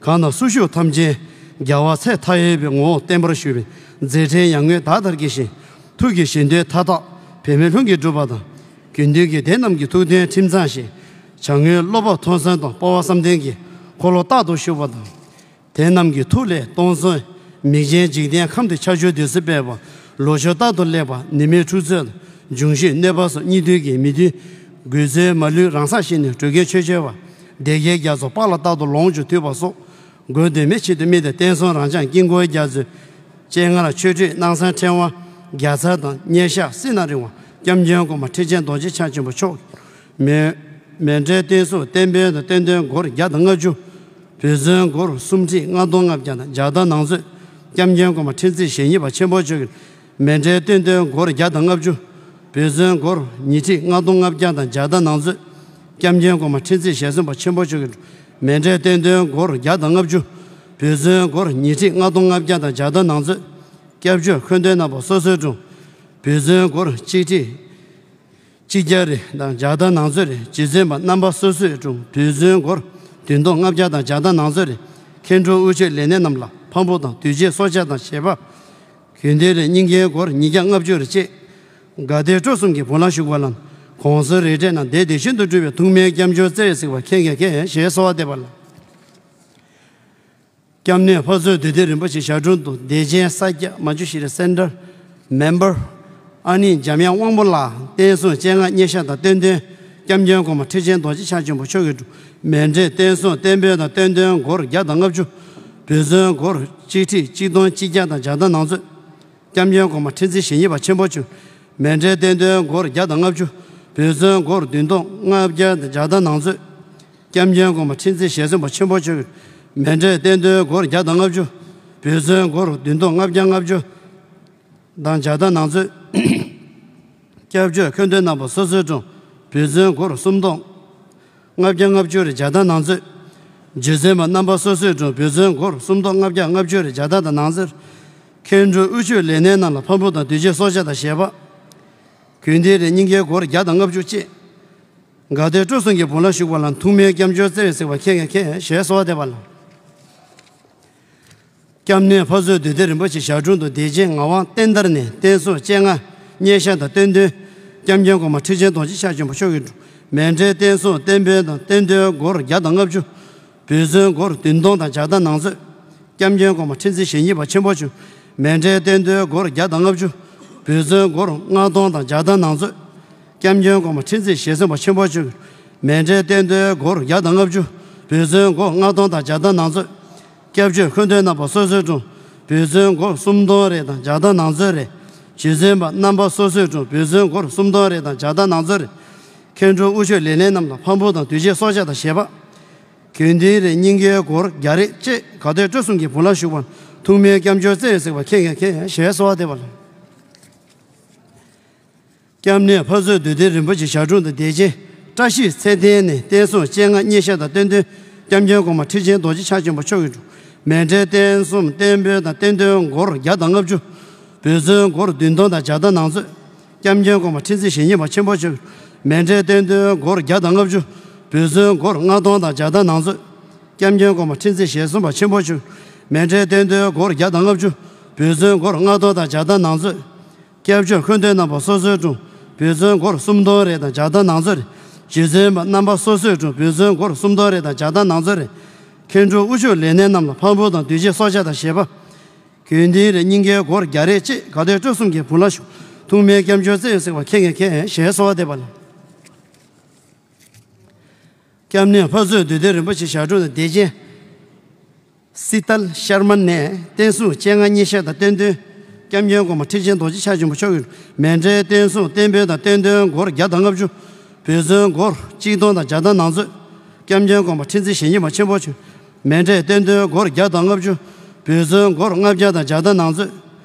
གང་དང་སུ་བཞུགས་ཐམས་ཅད་རྒྱལ་བ་ཚད་མཐའ་ཡས་པའི་ངོ་བོ་བརྟན་པར་བཞུགས་པའི་མཛད་འཕྲིན་ཡར་ངོའི་ཟླ་ལྟར་དགེ་ཞིང་། ཐུགས་ཀྱི་བཞེད་དོན་མཐའ་དག་བོད་མི་ལྷུན་གྱིས་གྲུབ་པ་དང་། དགེ་འདུན་གྱི་སྡེ་རྣམས་ཀྱི་ཐུགས་དོན་ཁྲིམས་གཙང་ཞིང་། བྱ་དངོས་བློ་འབབ་མཐོང་སེམས་དང་སྤོབས་པ་བསམ་གཏན་གྱི་འཁོར་ལོ་རྟག་ཏུ་བཞུགས་པ་དང་། དེ་རྣམས་ཀྱི་ཐུགས་ལས་སྟོང་གསུམ་མིག་ཅན་འཇིག་རྟེན་ཁམས་དེ་ཆར་ཆུ་དུས་སུ་སྤེལ་བ། ལོ་ཕྱུགས་རྟག་ཏུ་སླེབས་པ། ནད་མེད་འཁྲུག་རྩོད་འབྱུང་བཞི་གནོད་པ་སོགས་གཉིས་འདུལ་གྱི་མི་མཐུན་རྒུད་ཚོའི་མ་ལུས་རང་སར་ཞི་ནས་འགྲོ་ཀུན་ཆོས་སྤྱོད་པ། སྡེ་དགེ་རྒྱ་མཚོ་དཔག་ལ་རྟག་ཏུ་ལོངས་སྤྱོད་ཐུབ་པ་སོགས། སྒོས་དོན་མེད་ཆེད་དུ་དམིགས་ཏེ་བསྟན་སྲུང་རང་འཇགས་དཀྱིལ་འཁོར་རྒྱ་མཚོའི་སྤྱན་སྔར་ཆོས་ཁྲིད་སྣང་གསལ་ཕྲེང་བ་བརྒྱ་རྩ་དང་སྙན་ཞགས་སྲིད་ན་རིང་བ་སྐྱབས་མགོན་གོང་མ་ཁྲི་ཆེན་རྡོ་རྗེ་འཆང་ཆེན་པོ་མཆོག་མེ་མཎྜལ་བསྟན་སྲུང་བསྟན་འབུལ་དང་བསྟན་དོན་སྒོར་བརྒྱ་དང་ལྔ་བཅུ། བོད་ཚོན་སྒོར་སུམ་ཁྲི་ལྔ་སྟོང་ལྔ་བརྒྱ་དང་བརྒྱ་དང་ནང་ཚོད། སྐྱབས་མགོན་གོང་མ་ཁྲི་འཛིན་ཞེ་གཉིས་པ་ཆེན་པོ་མཆོག་གི་མཎྜལ་བསྟན་དོན་སྒོར་བརྒྱ་དང་ལྔ་བཅུ། བོད་ཚོན་སྒོར་ཉི་ཁྲི་ལྔ་སྟོང་ལྔ་བརྒྱ་དང་བརྒྱ་དང་ནང་ཚོད། སྐྱབས་མགོན་གོང་མ་ཁྲི་འཛིན་ཞེ་གསུམ་པ་ཆེན་པོ་མཆོག་གི་མཎྜལ་བསྟན་དོན་སྒོར་བརྒྱ་དང་ལྔ་བཅུ། བོད་ཚོན་སྒོར་ཉི་ཁྲི་ལྔ་སྟོང་ལྔ་བརྒྱ་དང་བརྒྱ་དང་ནང་ཚོད། སྐྱབས་བཅོལ་འཁོན་སྟོན་རྣམ་པ་སོ་སོའི་དྲུང་། བོད་ཚོན་སྒོར་གཅིག་ཁྲི་གཅིག་བརྒྱ་རེ་དང་བརྒྱ་དང་ནང་ཚོད་རེ། རྗེ་བཙུན་པ་རྣམ་པ་སོ་སོའི་དྲུང་། བོད་ཚོན་སྒོར་བདུན་སྟོང་ལྔ་བརྒྱ་དང་བརྒྱ་དང་ནང་ཚོད་རེ། མཁན་དྲུང་དབུ་ཆོས་ལས་སྣེ་རྣམས་ལ་ཕམ་པོ་དང་དུས་ཆེན་གསོལ་ཇ་དང་ཞལ་པར། དགེ་འདུན་རེ་གཉིས་འགན་སྒོར་ཉིས་བརྒྱ་ལྔ་བཅུ་རེ་བཅས། དགའ་ལྡན་སྤྲོ་གསུམ་གྱི་བུ་ལོན་ཞུ་དགོས་ལ། གོང་གསལ་རིགས་གྲས་རྣམས་དེ་དེ་བཞིན་དུ་སྒྲུབ་པའི་ཐུགས་སྨོན་སྐྱབས་འཇུག་བརྩེ་བས་གཟིགས་པ་མཁྱེན་མཁྱེན་མཁྱེན་ཞེས་གསོལ་བ་འདེབས་པ་ལགས། སྐྱབས་གནས་ཕ་ཚོལ་འདུས་སྡེ་རིན་པོ་ཆེ་ཞབས་དྲུང་དུ་སྡེ་ཆེན་ས་སྐྱ་མ་ཇུ་ཤི་རི་སེན་ཊར་མེམ་བར་ཨ་ནེ་འཇམ་དབྱངས་དབང་པོ་ལགས་བསྟན་སྲུང་སྤྱན་སྔ་སྙན་ཞགས་དང་བསྟན་དོན་སྐྱབས་མགོན་གོང་མ་ཁྲི་ཆེན་རྡོ་རྗེ་འཆང་ཆེན་པོ་མཆོག་གི་དྲུང་མཎྜལ་བསྟན་སྲུང་བསྟན་འབུལ་དང་བསྟན་དོན་སྒོར་བརྒྱ་དང་ལྔ་བཅུ། བོད་ཚོན་སྒོར་གཅིག་ཁྲི་གཅིག་སྟོང་གཅིག་བརྒྱ་དང་བརྒྱ་དང་ནང་ཚོད། སྐྱབས་མགོན་གོང་མ་ཁྲི་འཛིན་ཞེ་གཉིས་པ་ཆེན་པོ་མཆོག་མཎྜལ་བསྟན་དོན་སྒོར་བརྒྱ་དང་ལྔ་བཅུ། བོད་ཚོན་སྒོར་བདུན་སྟོང་ལྔ་བརྒྱ་དང་བརྒྱ་དང་ནང་ཚོད། སྐྱབས་མགོན་གོང་མ་ཁྲི་འཛིན་ཞེ་གསུམ་པ་ཆེན་པོ་མཆོག་གི་མཎྜལ་བསྟན་དོན་སྒོར་བརྒྱ་དང་ལྔ་བཅུ། བོད་ཚོན་སྒོར་བདུན་སྟོང་ལྔ་བརྒྱ་ལྔ་བཅུ་དང་བརྒྱ་དང་ནང་ཚོད། སྐྱབས་བཅོལ་འཁོན་སྟོན་རྣམ་པ་སོ་སོའི་དྲུང་། བོད་ཚོན་སྒོར་སུམ་སྟོང་ལྔ་བརྒྱ་ལྔ་བཅུ་རེ་བརྒྱ་དང་ནང་ཚོད། རྗེ་བཙུན་མ་རྣམ་པ་སོ་སོའི་དྲུང་། བོད་ཚོན་སྒོར་སུམ་སྟོང་ལྔ་བརྒྱ་ལྔ་བཅུ་རེ་བརྒྱ་དང་ནང་ཚོད། མཁན་དྲུང་དབུ་ཆོས་ལས་སྣེ་རྣམས་ལ་ཕམ་པོ་དང་དུས་ཆེན་གསོལ་ཇ་དང་ཞལ་པར། དགེ་འདུན་རེ་གཉིས་འགན་སྒོར་བརྒྱ་དང་ལྔ་བཅུ་བཅས། དགའ་ལྡན་སྤྲོ་གསུམ་གྱི་བུ་ལོན་ཞུ་དགོས་ལ། ཐུགས་སྨོན་སྐྱབས་འཇུག་བརྩེ་བས་གཟིགས་པ་མཁྱེན་མཁྱེན་མཁྱེན་ཞེས་གསོལ་བ་འདེབས་པ་ལགས། སྐྱབས་གནས་ཕ་ཚོལ་འདུས་སྡེ་རིན་པོ་ཆེ་ཞབས་དྲུང་དུ་སྡེ་ཆེན་ངག་དབང་བསྟན་དར་ནས་བསྟན་སྲུང་སྤྱན་སྔ་སྙན་ཞགས་དང་བསྟན་དོན་སྐྱབས་མགོན་གོང་མ་ཁྲི་ཆེན་རྡོ་རྗེ་འཆང་ཆེན་པོ་མཆོག་གི་དྲུང་མཎྜལ་བསྟན་སྲུང་བསྟན་འབུལ་དང་བསྟན་དོན་སྒོར་བརྒྱ་དང་ལྔ་བཅུ། བོད་ཚོན་སྒོར་བདུན་སྟོང་དང་བརྒྱ་དང་ནང་ཚོད། སྐྱབས་མགོན་གོང་མ་ཁྲི་འཛིན་ཞེ་གཉིས་པ་ཆེན་པོ་མཆོག་མཎྜལ་བསྟན་དོན་སྒོར་བརྒྱ་དང་ལྔ་བཅུ། བོད་ཚོན་སྒོར་ལྔ་སྟོང་དང་བརྒྱ་དང་ནང་ཚོད། སྐྱབས་མགོན་གོང་མ་ཁྲི་འཛིན་ཞེ་གསུམ་པ་ཆེན་པོ་མཆོག་མཎྜལ་བསྟན་དོན་སྒོར་བརྒྱ་དང་ལྔ་བཅུ། བོད་ཚོན་སྒོར་ལྔ་སྟོང་དང་བརྒྱ་དང་ནང་ཚོད། སྐྱབས་བཅོལ་འཁོན་སྟོན་རྣམ་པ་སོ་སོའི་དྲུང་། བོད་ཚོན་སྒོར་སུམ་སྟོང་རེ་དང་བརྒྱ་དང་ནང་ཚོད་རེ། རྗེ་བཙུན་པ་རྣམ་པ་སོ་སོའི་དྲུང་། བོད་ཚོན་སྒོར་སུམ་སྟོང་རེ་དང་བརྒྱ་དང་ནང་ཚོད་རེ། མཁན་དྲུང་དབུ་ཆོས་ལས་སྣེ་རྣམས་ལ་ཕམ་པོ་དང་དུས་ཆེན་གསོལ་ཇ་དང་ཞལ་པར། དགེ་འདུན་རེ་གཉིས་འགན་སྒོར་བརྒྱ་རེ་བཅས་དགའ་ལྡན་སྤྲོ་གསུམ་གྱི་བུ་ལོན་ཞུ་བར་ཐུགས་སྨོན་སྐྱབས་འཇུག་བརྩེ་བས་གཟིགས་པ་མཁྱེན་མཁྱེན་མཁྱེན་ཞེས་གསོལ་བ་འདེབས་པ་ལགས། སྐྱབས་གནས་ཕ་ཚོལ་འདུས་སྡེ་རིན་པོ་ཆེ་ཞབས་དྲུང་དུ་སྡེ་ཆེན་བཀྲ་ཤིས་ཚེ་བརྟན་ནས་བསྟན་སྲུང་སྤྱན་སྔ་སྙན་ཞགས་དང་བསྟན་དོན་སྐྱབས་མགོན་གོང་མ་ཁྲི་ཆེན་རྡོ་རྗེ་འཆང་ཆེན་པོ་མཆོག་གི་དྲུང་མཎྜལ་བསྟན་སྲུང་བསྟན་འབུལ་དང་བསྟན་དོན་སྒོར་བརྒྱ་དང་ལྔ་བཅུ། བོད་ཚོན་སྒོར་བདུན་སྟོང་དང་བརྒྱ་དང་ནང་ཚོད། སྐྱབས་མགོན་གོང་མ་ཁྲི་འཛིན་ཞེ་གཉིས་པ་ཆེན་པོ་མཆོག་མཎྜལ་བསྟན་དོན་སྒོར་བརྒྱ་དང་ལྔ་བཅུ། བོད་ཚོན་སྒོར་ལྔ་སྟོང་དང་བརྒྱ་དང་ནང་ཚོད། སྐྱབས་མགོན་གོང་མ་ཁྲི་འཛིན་ཞེ་གསུམ་པ་ཆེན་པོ་མཆོག་མཎྜལ་བསྟན་དོན་སྒོར་བརྒྱ་དང་ལྔ་བཅུ། བོད་ཚོན་སྒོར་ལྔ་སྟོང་དང་བརྒྱ་དང་ནང་ཚོད། སྐྱབས་བཅོལ་འཁོན་སྟོན་རྣམ་པ་སོ་སོའི་དྲུང་ བོད་ཚོན་སྒོར་སུམ་སྟོང་རེ་དང་བརྒྱ་དང་ནང་ཚོད་རེ། རྗེ་བཙུན་མ་རྣམ་པ་སོ་སོའི་དྲུང་བོད་ཚོན་སྒོར་སུམ་སྟོང་རེ་དང་བརྒྱ་དང་ནང་ཚོད་རེ། མཁན་སྤྲུལ་དབུ་ཕྱུག་ལས་སྣེ་རྣམས་ལ་ཕ་བུ་དང་འདུས་བྱས་སྲོག་ཆགས་དང་བཞེས་པ། དགེ་འདུན་རེ་སྙིང་གའི་སྒོར་བརྒྱ་རེ་བཅས་དགའ་སྟོན་སྤྲོ་གསུམ་གྱིས་བུ་ལ་ཞུགས། ཐུགས་སྨོན་སྐྱབས་འཇུག་བརྩེ་ཡི་གཟིགས་པ་མཁྱེན་མཁན་མཁྱེན་ཞེས་གསོལ་བ་འདེབས་པ་ལ། སྐྱབས་གནས་ཕ་ཚོད་བདུད་སྡེ་རིན་པོ་ཆེ་ཞབས་དྲུང་དང་སྡེ་ཆེན་སི་ཏལ་ཤར་མ་ནས་བསྟན་སྲུང་སྤྱན་སྔ་སྙན་ཤལ་དང་བསྟན་དོན། སྐྱབས་མགོན་གོང་མ་ཁྲི་ཆེན་རྡོ་རྗེ་ཕྱག་ཆེན་པོ་མཆོག་གིས་མཎྜལ་བསྟན་སྲུང་བསྟན་འབུལ་དང་བསྟན་དོན་སྒོར་བརྒྱ་དང་ལྔ་བཅུ། བོད་ཚོན་སྒོར་གཅིག་སྟོང་དང་བརྒྱ་དང་ནང་ཚོད། སྐྱབས་མགོན་གོང་མ་ཁྲི་འཛིན་ཞལ་གྱིས་མ་ཆེན་པོ་མཆོག་མཎྜལ་བསྟན་དོན་སྒོར་བརྒྱ་དང་ལྔ་བཅུ། བོད་ཚོན་སྒོར་ལྔ་བརྒྱ་དང་བརྒྱ་དང་ནང་ཚོད།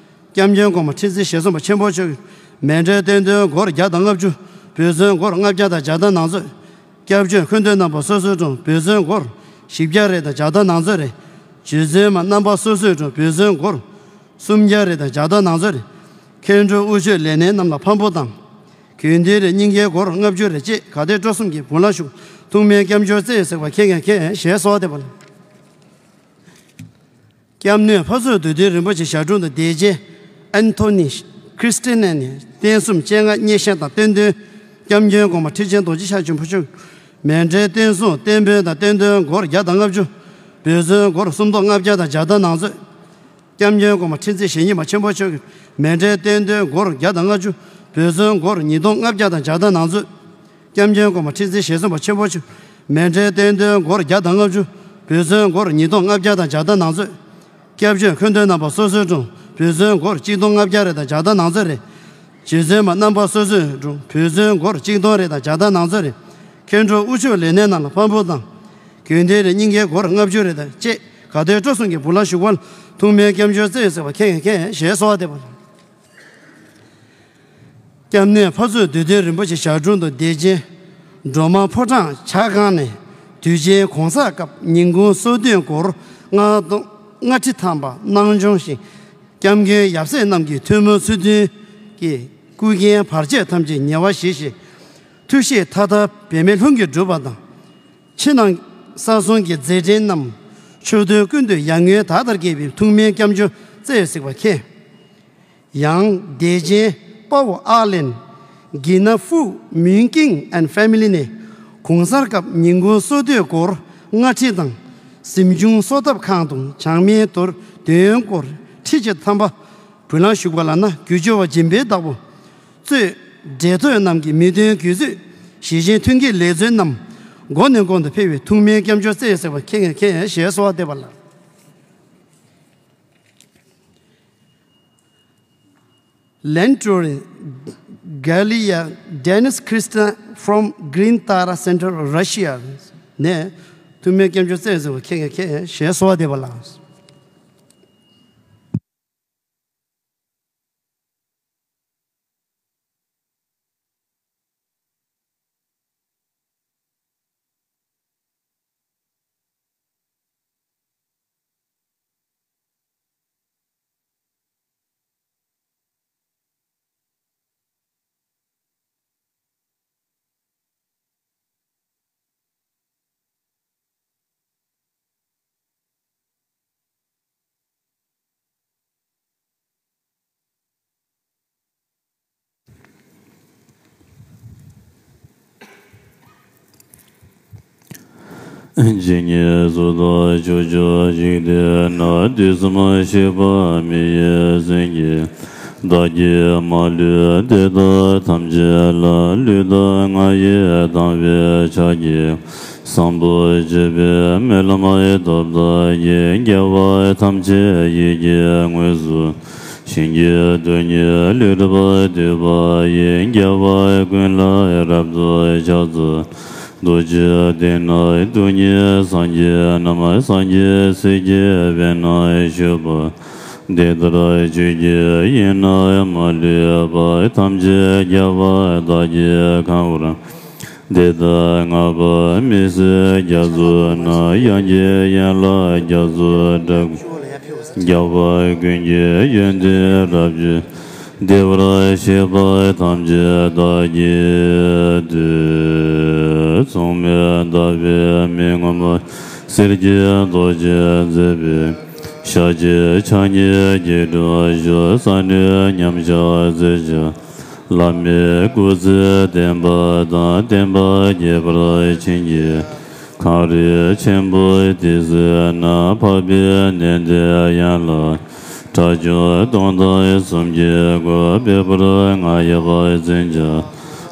སྐྱབས་མགོན་གོང་མ་ཁྲི་འཛིན་ཞལ་གསུམ་པ་ཆེན་པོ་མཆོག་གིས་མཎྜལ་བསྟན་དོན་སྒོར་བརྒྱ་དང་ལྔ་བཅུ། བོད་ཚོན་སྒོར་ལྔ་བརྒྱ་དང་བརྒྱ་དང་ནང་ཚོད། སྐྱབས་བཅོལ་མཁན་སྤྲུལ་རྣམ་པ་སོ་སོའི་དྲུང་བོད་ཚོན་སྒོར་བཞི་བརྒྱ་རེ་དང་བརྒྱ་དང་ནང་ཚོད་རེ། རྗེ་བཙུན་མ་རྣམ་པ་སོ་སོའི་དྲུང་བོད་ཚོན་སྒོར་སུམ་བརྒྱ་རེ་དང་བརྒྱ་དང་ནང་ཚོད་རེ། མཁན་སྤྲུལ་དབུ་ཆོས་ལས་སྣེ་རྣམས་ལ་ཕ་བུ་དང་། དགེ་འདུན་རེ་སྙིང་གའི་སྒོར་ལྔ་བཅུ་རེ་བཅས་དགའ་སྟོན་སྤྲོ་གསུམ་གྱིས་བུ་ལ་ཞུགས། ཐུགས་སྨོན་སྐྱབས་འཇུག་བརྩེ་ཡི་གཟིགས་པ་མཁྱེན་མཁན་མཁྱེན་ཞེས་གསོལ་བ་འདེབས་པ་ལ། སྐྱབས་གནས་ཕ་ཚོད་བདུད་འདུལ་རིན་པོ་ཆེ་ཞབས་དྲུང་དང་སྡེ་ཆེན་ཨན་ཐོ་ནི་ཁྲི་སི་ཏི་ནེ་ནས་བསྟན་སྲུང་སྤྱན་སྔ་སྙན་ཤལ་དང་བསྟན་དོན། སྐྱབས་མགོན་གོང་མ་ཁྲི་ཆེན་རྡོ་རྗེ་ཕྱག་ཆེན་པོ་མཆོག་མཎྜལ་བསྟན་སྲུང་བསྟན་འབུལ་དང་བསྟན་དོན་སྒོར་བརྒྱ་དང་ལྔ་བཅུ། བོད་ཚོན་སྒོར་སུམ་སྟོང་ལྔ་བརྒྱ་དང་བརྒྱ་དང་ནང་ཚོད། སྐྱབས་མགོན་གོང་མ་ཁྲི་འཛིན་ཞལ་གྱིས་མ་ཆེན་པོ་མཆོག་གིས་མཎྜལ་བསྟན་དོན་སྒོར་བརྒྱ་དང་ལྔ་བཅུ། བོད་ཚོན་སྒོར་ཉིས་སྟོང་ལྔ་བརྒྱ་དང་བརྒྱ་དང་ནང་ཚོད། སྐྱབས་མགོན་གོང་མ་ཁྲི་འཛིན་ཞལ་གསུམ་པ་ཆེན་པོ་མཆོག་མཎྜལ་བསྟན་དོན་སྒོར་བརྒྱ་དང་ལྔ་བཅུ། བོད་ཚོན་སྒོར་ཉིས་སྟོང་ལྔ་བརྒྱ་དང་བརྒྱ་དང་ནང་ཚོད། སྐྱབས་བཅོལ་མཁན་སྤྲུལ་རྣམ་པ་སོ་སོའི་དྲུང་བོད་ཚོན་སྒོར་གཅིག་སྟོང་ལྔ་བརྒྱ་རེ་དང་བརྒྱ་དང་ནང་ཚོད་རེ། རྗེ་བཙུན་མ་རྣམ་པ་སོ་སོའི་དྲུང་བོད་ཚོན་སྒོར་གཅིག་སྟོང་རེ་དང་བརྒྱ་དང་ནང་ཚོད་རེ། མཁན་སྤྲུལ་དབུ་ཆོས་ལས་སྣེ་རྣམས་ལ་ཕ་བུ་དང་། དགེ་འདུན་རེ་སྙིང་གའི་སྒོར་ལྔ་བཅུ་རེ་དང་བཅས་དགའ་སྟོན་སྤྲོ་གསུམ་གྱིས་བུ་ལ་ཞུགས་པ་ལ་ཐུགས་སྨོན་སྐྱབས་འཇུག་བརྩེ་ཡི་གཟིགས་པ་མཁྱེན་མཁན་མཁྱེན་ཞེས་གསོལ་བ་འདེབས་པ་ལ། སྐྱབས་གནས་ཕ་ཚོད་བདུད་འདུལ་རིན་པོ་ཆེ་ཞབས་དྲུང་དང་སྡེ་ཆེན་སྒྲོལ་མ་ཕོ་བྲང་ཇ་ཁང་ནས་དུས་ཆེན་གོང་ས་སྐབས་ཉིན་གུང་གསོལ་སྟོན་སྒོར་ལྔ་སྟོང་ལྔ་ཁྲི་ཐམ་པ་གནང་སྦྱོང་ཞིང་། སྐྱབས་མགོན་ཡབ་སྲས་རྣམས་ཀྱི་ཐུགས་སྨོན་ཚུལ་མཐུན་གྱིས་སྐུ་མཁྱེན་བར་ཆད་ཐམས་ཅད་ཉེ་བར་ཞི་ཞིང་། ཐུགས་བཞེད་མཐའ་དག་འབད་མེད་ལྷུན་གྱིས་འགྲུབ་པ་དང་། ཕྱི་ནང་གསང་གསུམ་གྱི་མཛད་འཕྲིན་རྣམས་ཕྱོགས་དུས་ཀུན་ཏུ་ཡར་ངོའི་ཟླ་ལྟར་རྒྱས་པའི་ཐུགས་སྨོན་སྐྱབས་འཇུག་བརྩེ་ཡི་གཟིགས་པ་མཁྱེན། ཡང་སྡེ་ཆེན་པའོ་ཨར་ལན་གྱི་ན་ཧྥུ་མུན་ཀིང་ཨན་ཕེ་མི་ལི་ནས་གོང་ས་སྐབས་ཉིན་གུང་གསོལ་སྟོན་སྒོར་ལྔ་ཁྲི་དང་། གཟིམ་ཆུང་གསོལ་ཐབ་ཁང་དུ་བྱང་མའི་དུར་འདོན་སྒོར་ཁྲི་གཅིག་ཐམ་པ་བུ་ལོན་ཞུགས་པ་ལགས་ན། གུས་ཕྱག་འཇིམ་པའི་བདག་པོ་གཙོས་འབྲེལ་ཐོགས་རྣམས་ཀྱིས་མི་དོན་གུས་གཙོས་ཞི་ཞིང་མཐུན་རྐྱེན་ལེགས་བརྩོན་རྣམས་མགོ་ནས་མགོ་དུ་ཕེབས་པའི་ཐུགས་སྨོན་སྐྱབས་འཇུག་བརྩེ་ཡི་གཟིགས་པ་མཁྱེན་མཁན་མཁྱེན་ཞེས་གསོལ་བ་འདེབས་པ་ལགས། Lentorin Galia Dennis Christian from Green Tara Center, Russia ནས་ཐུགས་སྨོན་སྐྱབས་འཇུག་བརྩེ་ཡི་གཟིགས་པ་མཁྱེན་མཁན་མཁྱེན་ཞེས་གསོལ་བ་འདེབས་པ་ལགས། ཇི་སྙེད་གཟུགས་དང་ཕྱོགས་བཅུ་འཇིག་རྟེན་ན། དུས་གསུམ་གཤེགས་པ་མི་ཡི་སེང་གེ། བདག་གིས་མ་ལུས་དེ་དག་ཐམས་ཅད་ལ། ལུས་དང་ངག་ཡིད་དང་བས་ཕྱག་བགྱིས། བཟང་པོ་སྤྱོད་པའི་སྨོན་ལམ་སྟོབས་དག་གིས། དགེ་བ་ཐམས་ཅད་ཡིད་ཀྱིས་དངོས་སུ་བྱིན་གྱིས་རྡུལ་སྙེད་ལུས་འགྲུབ་པར་འདོད་པ་ཡི། དགེ་བ་ཀུན་ལ་རབ་ཏུ་ཕྱག་འཚལ། རྡོ་རྗེ་གདན་ན་སྟོང་ཉིད་སངས་རྒྱས་རྣམས། སངས་རྒྱས་སྲས་ཀྱི་དཔལ་ནང་བཞུགས་པ། དེ་ལྟར་ཆོས་ཀྱི་དབྱིངས་རྣམས་མ་ལུས་པ། ཐམས་ཅད་རྒྱལ་བ་དག་གིས་གང་བར། དེ་ལྟར་བསྔགས་པ་མི་ཟད་རྒྱ་མཚོ་རྣམས། དབྱངས་ཀྱི་ཡན་ལག་རྒྱ་མཚོ་འདྲ། རྒྱལ་བ་ཀུན་གྱི་ཡོན་ཏན་རབ་བརྗོད། བདེ་བར་གཤེགས་པ་ཐམས་ཅད་བདག་གིས་བསྟོད། མཚུངས་མེད་ཟླ་བའི་མིག་ངོམས། གསེར་གྱི་རྡོ་རྗེས་མཛེས་པའི། ཞལ་གཅིག་ཕྱག་གཉིས་སྐྱིལ་ཀྲུང་བཞུགས། ས་གནོན་མཉམ་བཞག་མཛད་བྱ། བླ་མའི་སྐུ་ཚེ་བརྟན་པ་དང་བརྟན་པ་རྒྱས་པར་བྱིན་གྱིས། གངས་རི་ཆེན་པོའི་ཏི་སེ་ན་འཕགས་པའི་གནས་འདིར་ཡན་ལག་དྲུག་ཅུ་སྟོང་དང་སུམ་བརྒྱའི་སྒོ་འབེབས་པར་ང་ཡི་བར་འཛིན་བྱ།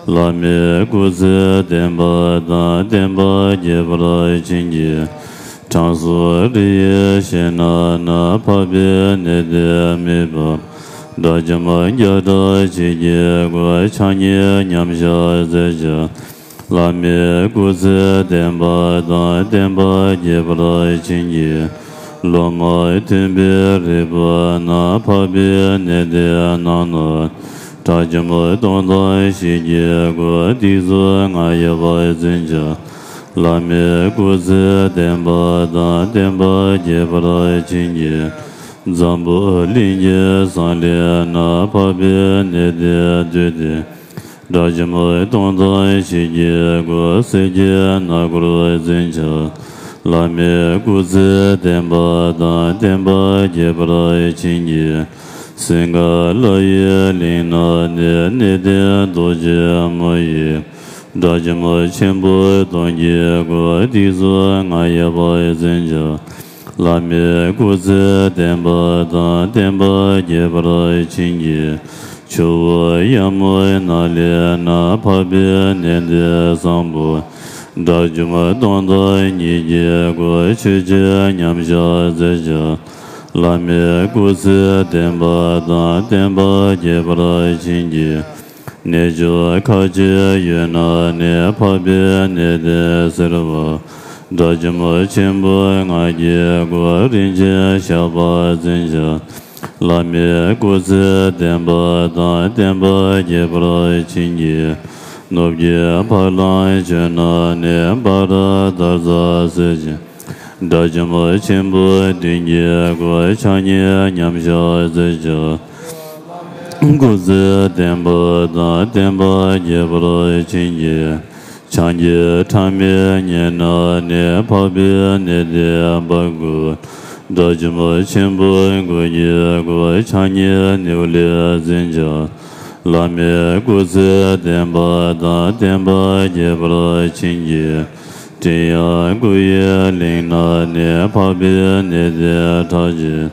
བླ་མའི་སྐུ་ཚེ་བརྟན་པ་དང་བརྟན་པ་རྒྱས་པར་བྱིན་གྱིས། དྲང་སྲོང་རི་ཡི་ཞལ་སྔ་ན་འཕགས་པའི་གནས་འདིར་དམིགས་པ། དགྲ་བཅོམ་བརྒྱ་ཕྲག་བཞི་བརྒྱའི་སྒོ་ཕྱག་གཉིས་མཉམ་གཞག་མཛད་བྱ། བླ་མའི་སྐུ་ཚེ་བརྟན་པ་དང་བརྟན་པ་རྒྱས་པར་བྱིན་གྱིས། སློབ་མ་མཐུན་པའི་རིག་པ་ན་འཕགས་པའི་གནས་འདིར་སྣང་ནས། དགྲ་བཅོམ་སྟོང་དང་བཞི་བརྒྱའི་སྒོ་སྡིགས་མཛུབ་ང་ཡི་བར་འཛིན་བྱ། བླ་མའི་སྐུ་ཚེ་བརྟན་པ་དང་བརྟན་པ་རྒྱས་པར་བྱིན་གྱིས། འཛམ་བུ་གླིང་གི་ས་ལེ་ན་འཕགས་པའི་གནས་འདིར་འདུས་ཏེ། དགྲ་བཅོམ་སྟོང་དང་བཞི་བརྒྱའི་སྒོ་གསེར་གྱི་སྣ་སྒོར་འཛིན་བྱ། བླ་མའི་སྐུ་ཚེ་བརྟན་པ་དང་བརྟན་པ་རྒྱས་པར་བྱིན་གྱིས། སིང་ག་ལ་ཡི་གླིང་ན་ནི་གནས་བརྟན་རྡོ་རྗེ་མོ་ཡིས། དགྲ་བཅོམ་ཆེན་པོ་སྟོང་གི་སྒོ་སྡིགས་མཛུབ་ང་ཡི་བར་འཛིན་བྱ། བླ་མའི་སྐུ་ཚེ་བརྟན་པ་དང་བརྟན་པ་རྒྱས་པར་བྱིན་གྱིས། ཇོ་བོ་ཡ་མོ་ནཱ་ལེནྡྲ་འཕགས་པའི་གནས་འདིར་བཟང་པོ། དགྲ་བཅོམ་སྟོང་དང་ཉིས་བརྒྱའི་སྒོ་ཆོས་ཀྱི་མཉམ་གཞག་མཛད་བྱ། བླ་མའི་སྐུ་ཚེ་བརྟན་པ་དང་བརྟན་པ་རྒྱས་པར་བྱིན་གྱིས། གནས་མཆོག་ཁ་ཆེ་ཡོད་ན་ནི་འཕགས་པའི་གནས་འདིར་གསལ་བ། དགྲ་བཅོམ་ཆེན་པོ་ལྔ་བརྒྱའི་སྒོ་རིན་ཆེན་ཞགས་པ་འཛིན་བྱ། བླ་མའི་སྐུ་ཚེ་བརྟན་པ་དང་བརྟན་པ་རྒྱས་པར་བྱིན་གྱིས། ནུབ་ཀྱི་ཕ་ལང་བྱོན་ན་ནི་བྷ་དྲ་དར་ཚ་གསེར་ཅན། དགྲ་བཅོམ་ཆེན་པོ་བདུན་གྱི་སྒོ་ཕྱག་གཉིས་མཉམ་གཞག་མཛད་བྱ། སྐུ་ཚེ་བརྟན་པ་དང་བརྟན་པ་རྒྱས་པར་བྱིན་གྱིས། བྱང་གི་ཁྲ་མོའི་ཉེ་ན་ནི་འཕགས་པའི་གནས་འདིར་འབར་དགུ། དགྲ་བཅོམ་ཆེན་པོ་དགུ་གི་སྒོ་ཕྱག་གཉིས་ནེའུ་ལེ་འཛིན་བྱ། བླ་མའི་སྐུ་ཚེ་བརྟན་པ་དང་བརྟན་པ་རྒྱས་པར་བྱིན་གྱིས། སྤྲིན་དབྱུང་དགུ་ཡི་གླིང་ན་ནི་འཕགས་པའི་གནས་འདིར་གྲགས་ཆེ།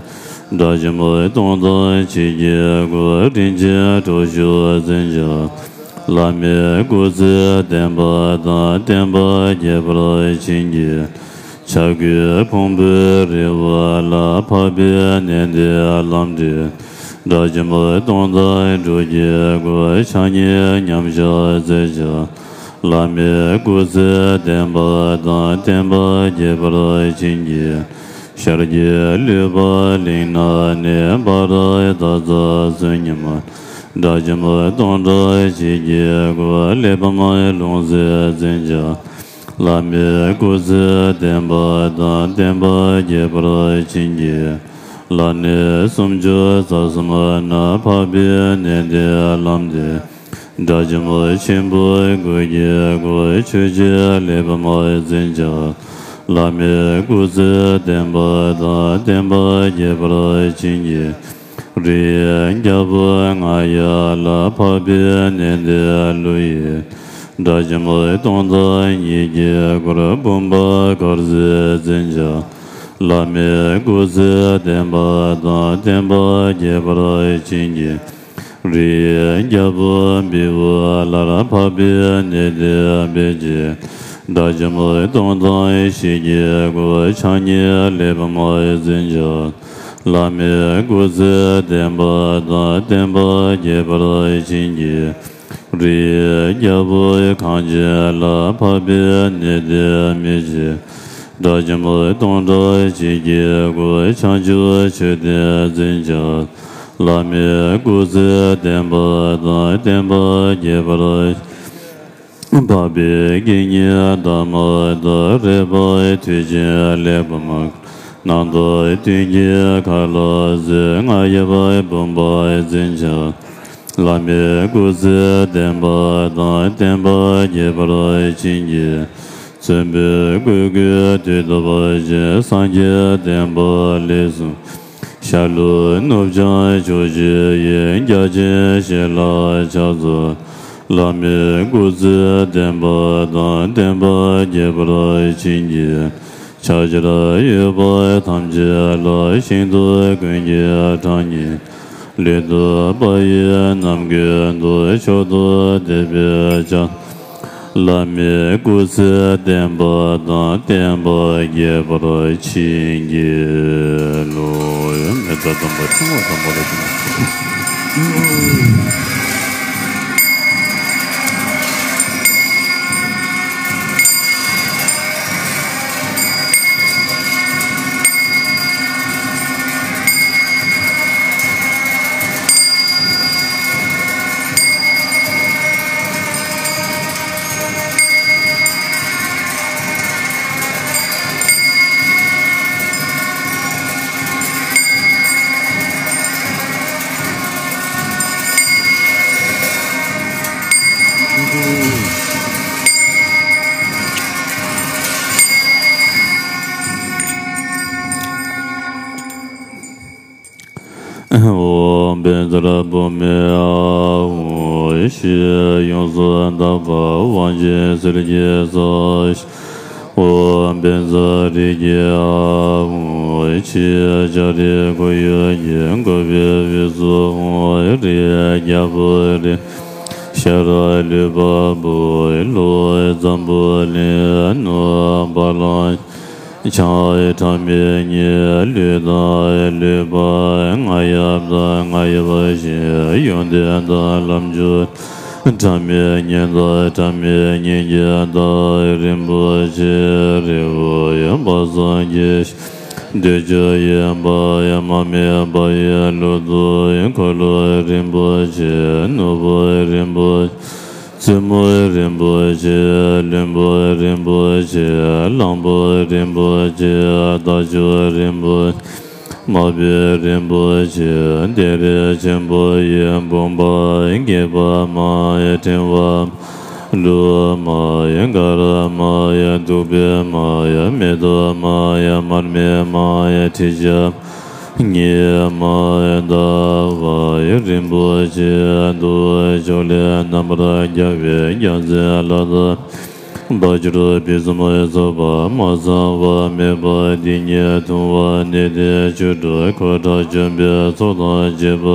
དགྲ་བཅོམ་སྟོང་དང་བཞི་བརྒྱའི་སྒོ་རིན་ཆེན་གྲོ་བཞོ་འཛིན་བྱ། བླ་མའི་སྐུ་ཚེ་བརྟན་པ་དང་བརྟན་པ་རྒྱས་པར་བྱིན་གྱིས། བྱ་རྒོད་ཕུང་པོའི་རི་བོ་ལ་འཕགས་པའི་གནས་འདིར་ལམ་འབྲས། དགྲ་བཅོམ་སྟོང་དང་དྲུག་བརྒྱའི་སྒོ་ཕྱག་གཉིས་མཉམ་གཞག་མཛད་བྱ། བླ་མའི་སྐུ་ཚེ་བརྟན་པ་དང་བརྟན་པ་རྒྱས་པར་བྱིན་གྱིས། ཤར་གྱི་ལུས་འཕགས་གླིང་ན་ནི་བྷ་དྲ་དར་ཚ་བཙུན་ཉི་མ། དགྲ་བཅོམ་སྟོང་ཕྲག་བཞི་བརྒྱའི་སྒོ་གླེགས་བམ་ལྷུང་བཟེད་འཛིན་བྱ། བླ་མའི་སྐུ་ཚེ་བརྟན་པ་དང་བརྟན་པ་རྒྱས་པར་བྱིན་གྱིས། ལ་ནི་སུམ་ཅུ་རྩ་གསུམ་ན་འཕགས་པའི་གནས་འདིར་ལམ་འདས། དགྲ་བཅོམ་ཆེན་པོ་དགུ་གི་སྒོ་ཆོས་ཀྱི་གླེགས་བམ་འཛིན་བྱ། བླ་མའི་སྐུ་ཚེ་བརྟན་པ་དང་བརྟན་པ་རྒྱས་པར་བྱིན་གྱིས། རིའི་རྒྱལ་པོ་རྔ་ཡབ་ལ་འཕགས་པའི་གནས་འདིར་ཀླུ་ཡིས། དགྲ་བཅོམ་སྟོང་དང་ཉིས་བརྒྱའི་སྒོར་བུམ་པ་དཀར་ཟས་འཛིན་བྱ། བླ་མའི་སྐུ་ཚེ་བརྟན་པ་དང་བརྟན་པ་རྒྱས་པར་བྱིན་གྱིས། རིའི་རྒྱལ་པོ་བེའུ་ལར་འཕགས་པའི་གནས་འདིར་ཕེབས་ཀྱིས། དགྲ་བཅོམ་སྟོང་དང་བཞི་བརྒྱའི་སྒོ་ཕྱག་གཉིས་གླེགས་བམ་འཛིན་བྱ། བླ་མའི་སྐུ་ཚེ་བརྟན་པ་དང་བརྟན་པ་རྒྱས་པར་བྱིན་གྱིས། རིའི་རྒྱལ་པོ་གངས་ཅན་ལ་འཕགས་པའི་གནས་འདིར་དམིགས་ཀྱིས། དགྲ་བཅོམ་སྟོང་ཕྲག་བཞི་བརྒྱའི་སྒོ་བྱང་ཆུབ་མཆོད་རྟེན་འཛིན་བྱ། བླ་མའི་སྐུ་ཚེ་བརྟན་པ་དང་བརྟན་པ་རྒྱས་པར། འཕགས་པའི་དགེ་བསྙེན་དྷརྨ་ཏཱ་རས་པ་མཐུ་ཆེན་གླེགས་བམ། རྣམ་རྟོག་བདུན་གྱི་ཁ་ལོ་བཟེ་རྔ་ཡབ་བུམ་པ་འཛིན་བྱ། བླ་མའི་སྐུ་ཚེ་བརྟན་པ་དང་བརྟན་པ་རྒྱས་པར་བྱིན་གྱིས། བཙུན་པའི་སྐུ་གུས་དུས་སྟོབས་ཆེན། སངས་རྒྱས་བསྟན་པ་ལེགས་སུ། ཤར་ལུགས་ནུབ་བྱང་ཕྱོགས་བཞི་ཡི། རྒྱ་ཆེན་ཞལ་ལ་ཕྱག་འཚལ། བླ་མའི་སྐུ་ཚེ་བརྟན་པ་དང་། བསྟན་པ་རྒྱས་པར་བྱིན་གྱིས། ཕྱག་བྱར་འོས་པ་ཐམས་ཅད་ལ། ཞིང་དུ་ཀུན་གྱི་གྲངས་སྙེད། ལུས་དང་བག་ཡིན་ནམ་མཁའི་མཐུ། མཆོག་ཏུ་གཏད་པའི་ཕྱག། བླ་མའི་སྐུ་ཚེ་བརྟན་པ་དང་། བསྟན་པ་རྒྱས་པར་བྱིན་གྱིས་རློབས། མེ་ཏོག་སྟོན་པ་ཕྲེང་བ་དམ་པ་ལ་ཕྱིན། ཨོཾ་བཛྲ་བྷཱུ་མི་ཨཱཿ་ཧཱུྃ། ཞེས་ཡོངས་སུ་དག་པ་དབང་ཆེན་གསེར་གྱི་ས་གཞི། ཨོཾ་བཛྲ་རིགས་ཀྱི་ཨཱཿ་ཧཱུྃ། ཞེས་ལྕགས་རི་ཁོར་ཡུག་གི། བཀོད་པའི་དབུས་སུ་ཨོཾ་རིགས་རྒྱལ་པོ་རི། ཤ་ར་ལུས་འཕགས་པོ་ལྷོ། འཛམ་བུ་གླིང་ནུབ། བ་ལང་བྱང་ཁྲ་མིག་གཉིས། ལུས་དང་ལུས་འཕགས་རྔ་ཡབ་དང་རྔ་ཡབ་བཞི། ཡོན་ཏན་དང་ལམ་མཆོག་ཁྲ་མིག་སྙིང་དང་ཁྲ་མིག་སྙིང་གི་མཐའ། རིན་པོ་ཆེ་རི་བོ་ཡི། དཔག་བསམ་གྱི་འདོད་ཆགས་ཡེ་འབར་ཡང་མ་དམིགས་པ་ཡི་ལོ་ཏོག་འཁོར་ལོ་རིན་པོ་ཆེ། ནོར་བུ་རིན་པོ་ཆེ། བཙུན་མོ་རིན་པོ་ཆེ། བློན་པོ་རིན་པོ་ཆེ། གླང་པོ་རིན་པོ་ཆེ། རྟ་མཆོག་རིན་པོ་ཆེ། མ་བུ་རིན་པོ་ཆེ། གདན་རིགས་ཆེན་པོ་ཡི། བུམ་པ་བརྒྱད་པ་མ་ཡི། ཕྲེང་བ་ལུགས་མ་ཡི། དཀར་མ་ཡི། བདུག་སྤོས་མ་ཡི། མེ་ཏོག་མ་ཡི། མར་མེ་མ་ཡི། ཁྲི་ཆབ་གཉིས་མ་ཡི། ཟླ་བ་ཡི། རིན་པོ་ཆེ་དུ་ཕྱོགས་ལས་རྣམ་པར་རྒྱལ་བའི་རྒྱལ་མཚན་ལ་སོགས་པ་བྱུར་བེར་ཙམ་སོགས་པ་མ་ཚང་བ་མེད་པ་འདི་ཉིད་འཐུང་བ་ནི་དེ་ཆོ་འཕྲུལ་ཁོ་ཐག་ཆོད་པའི་ཚོགས་དང་བཅས་པ།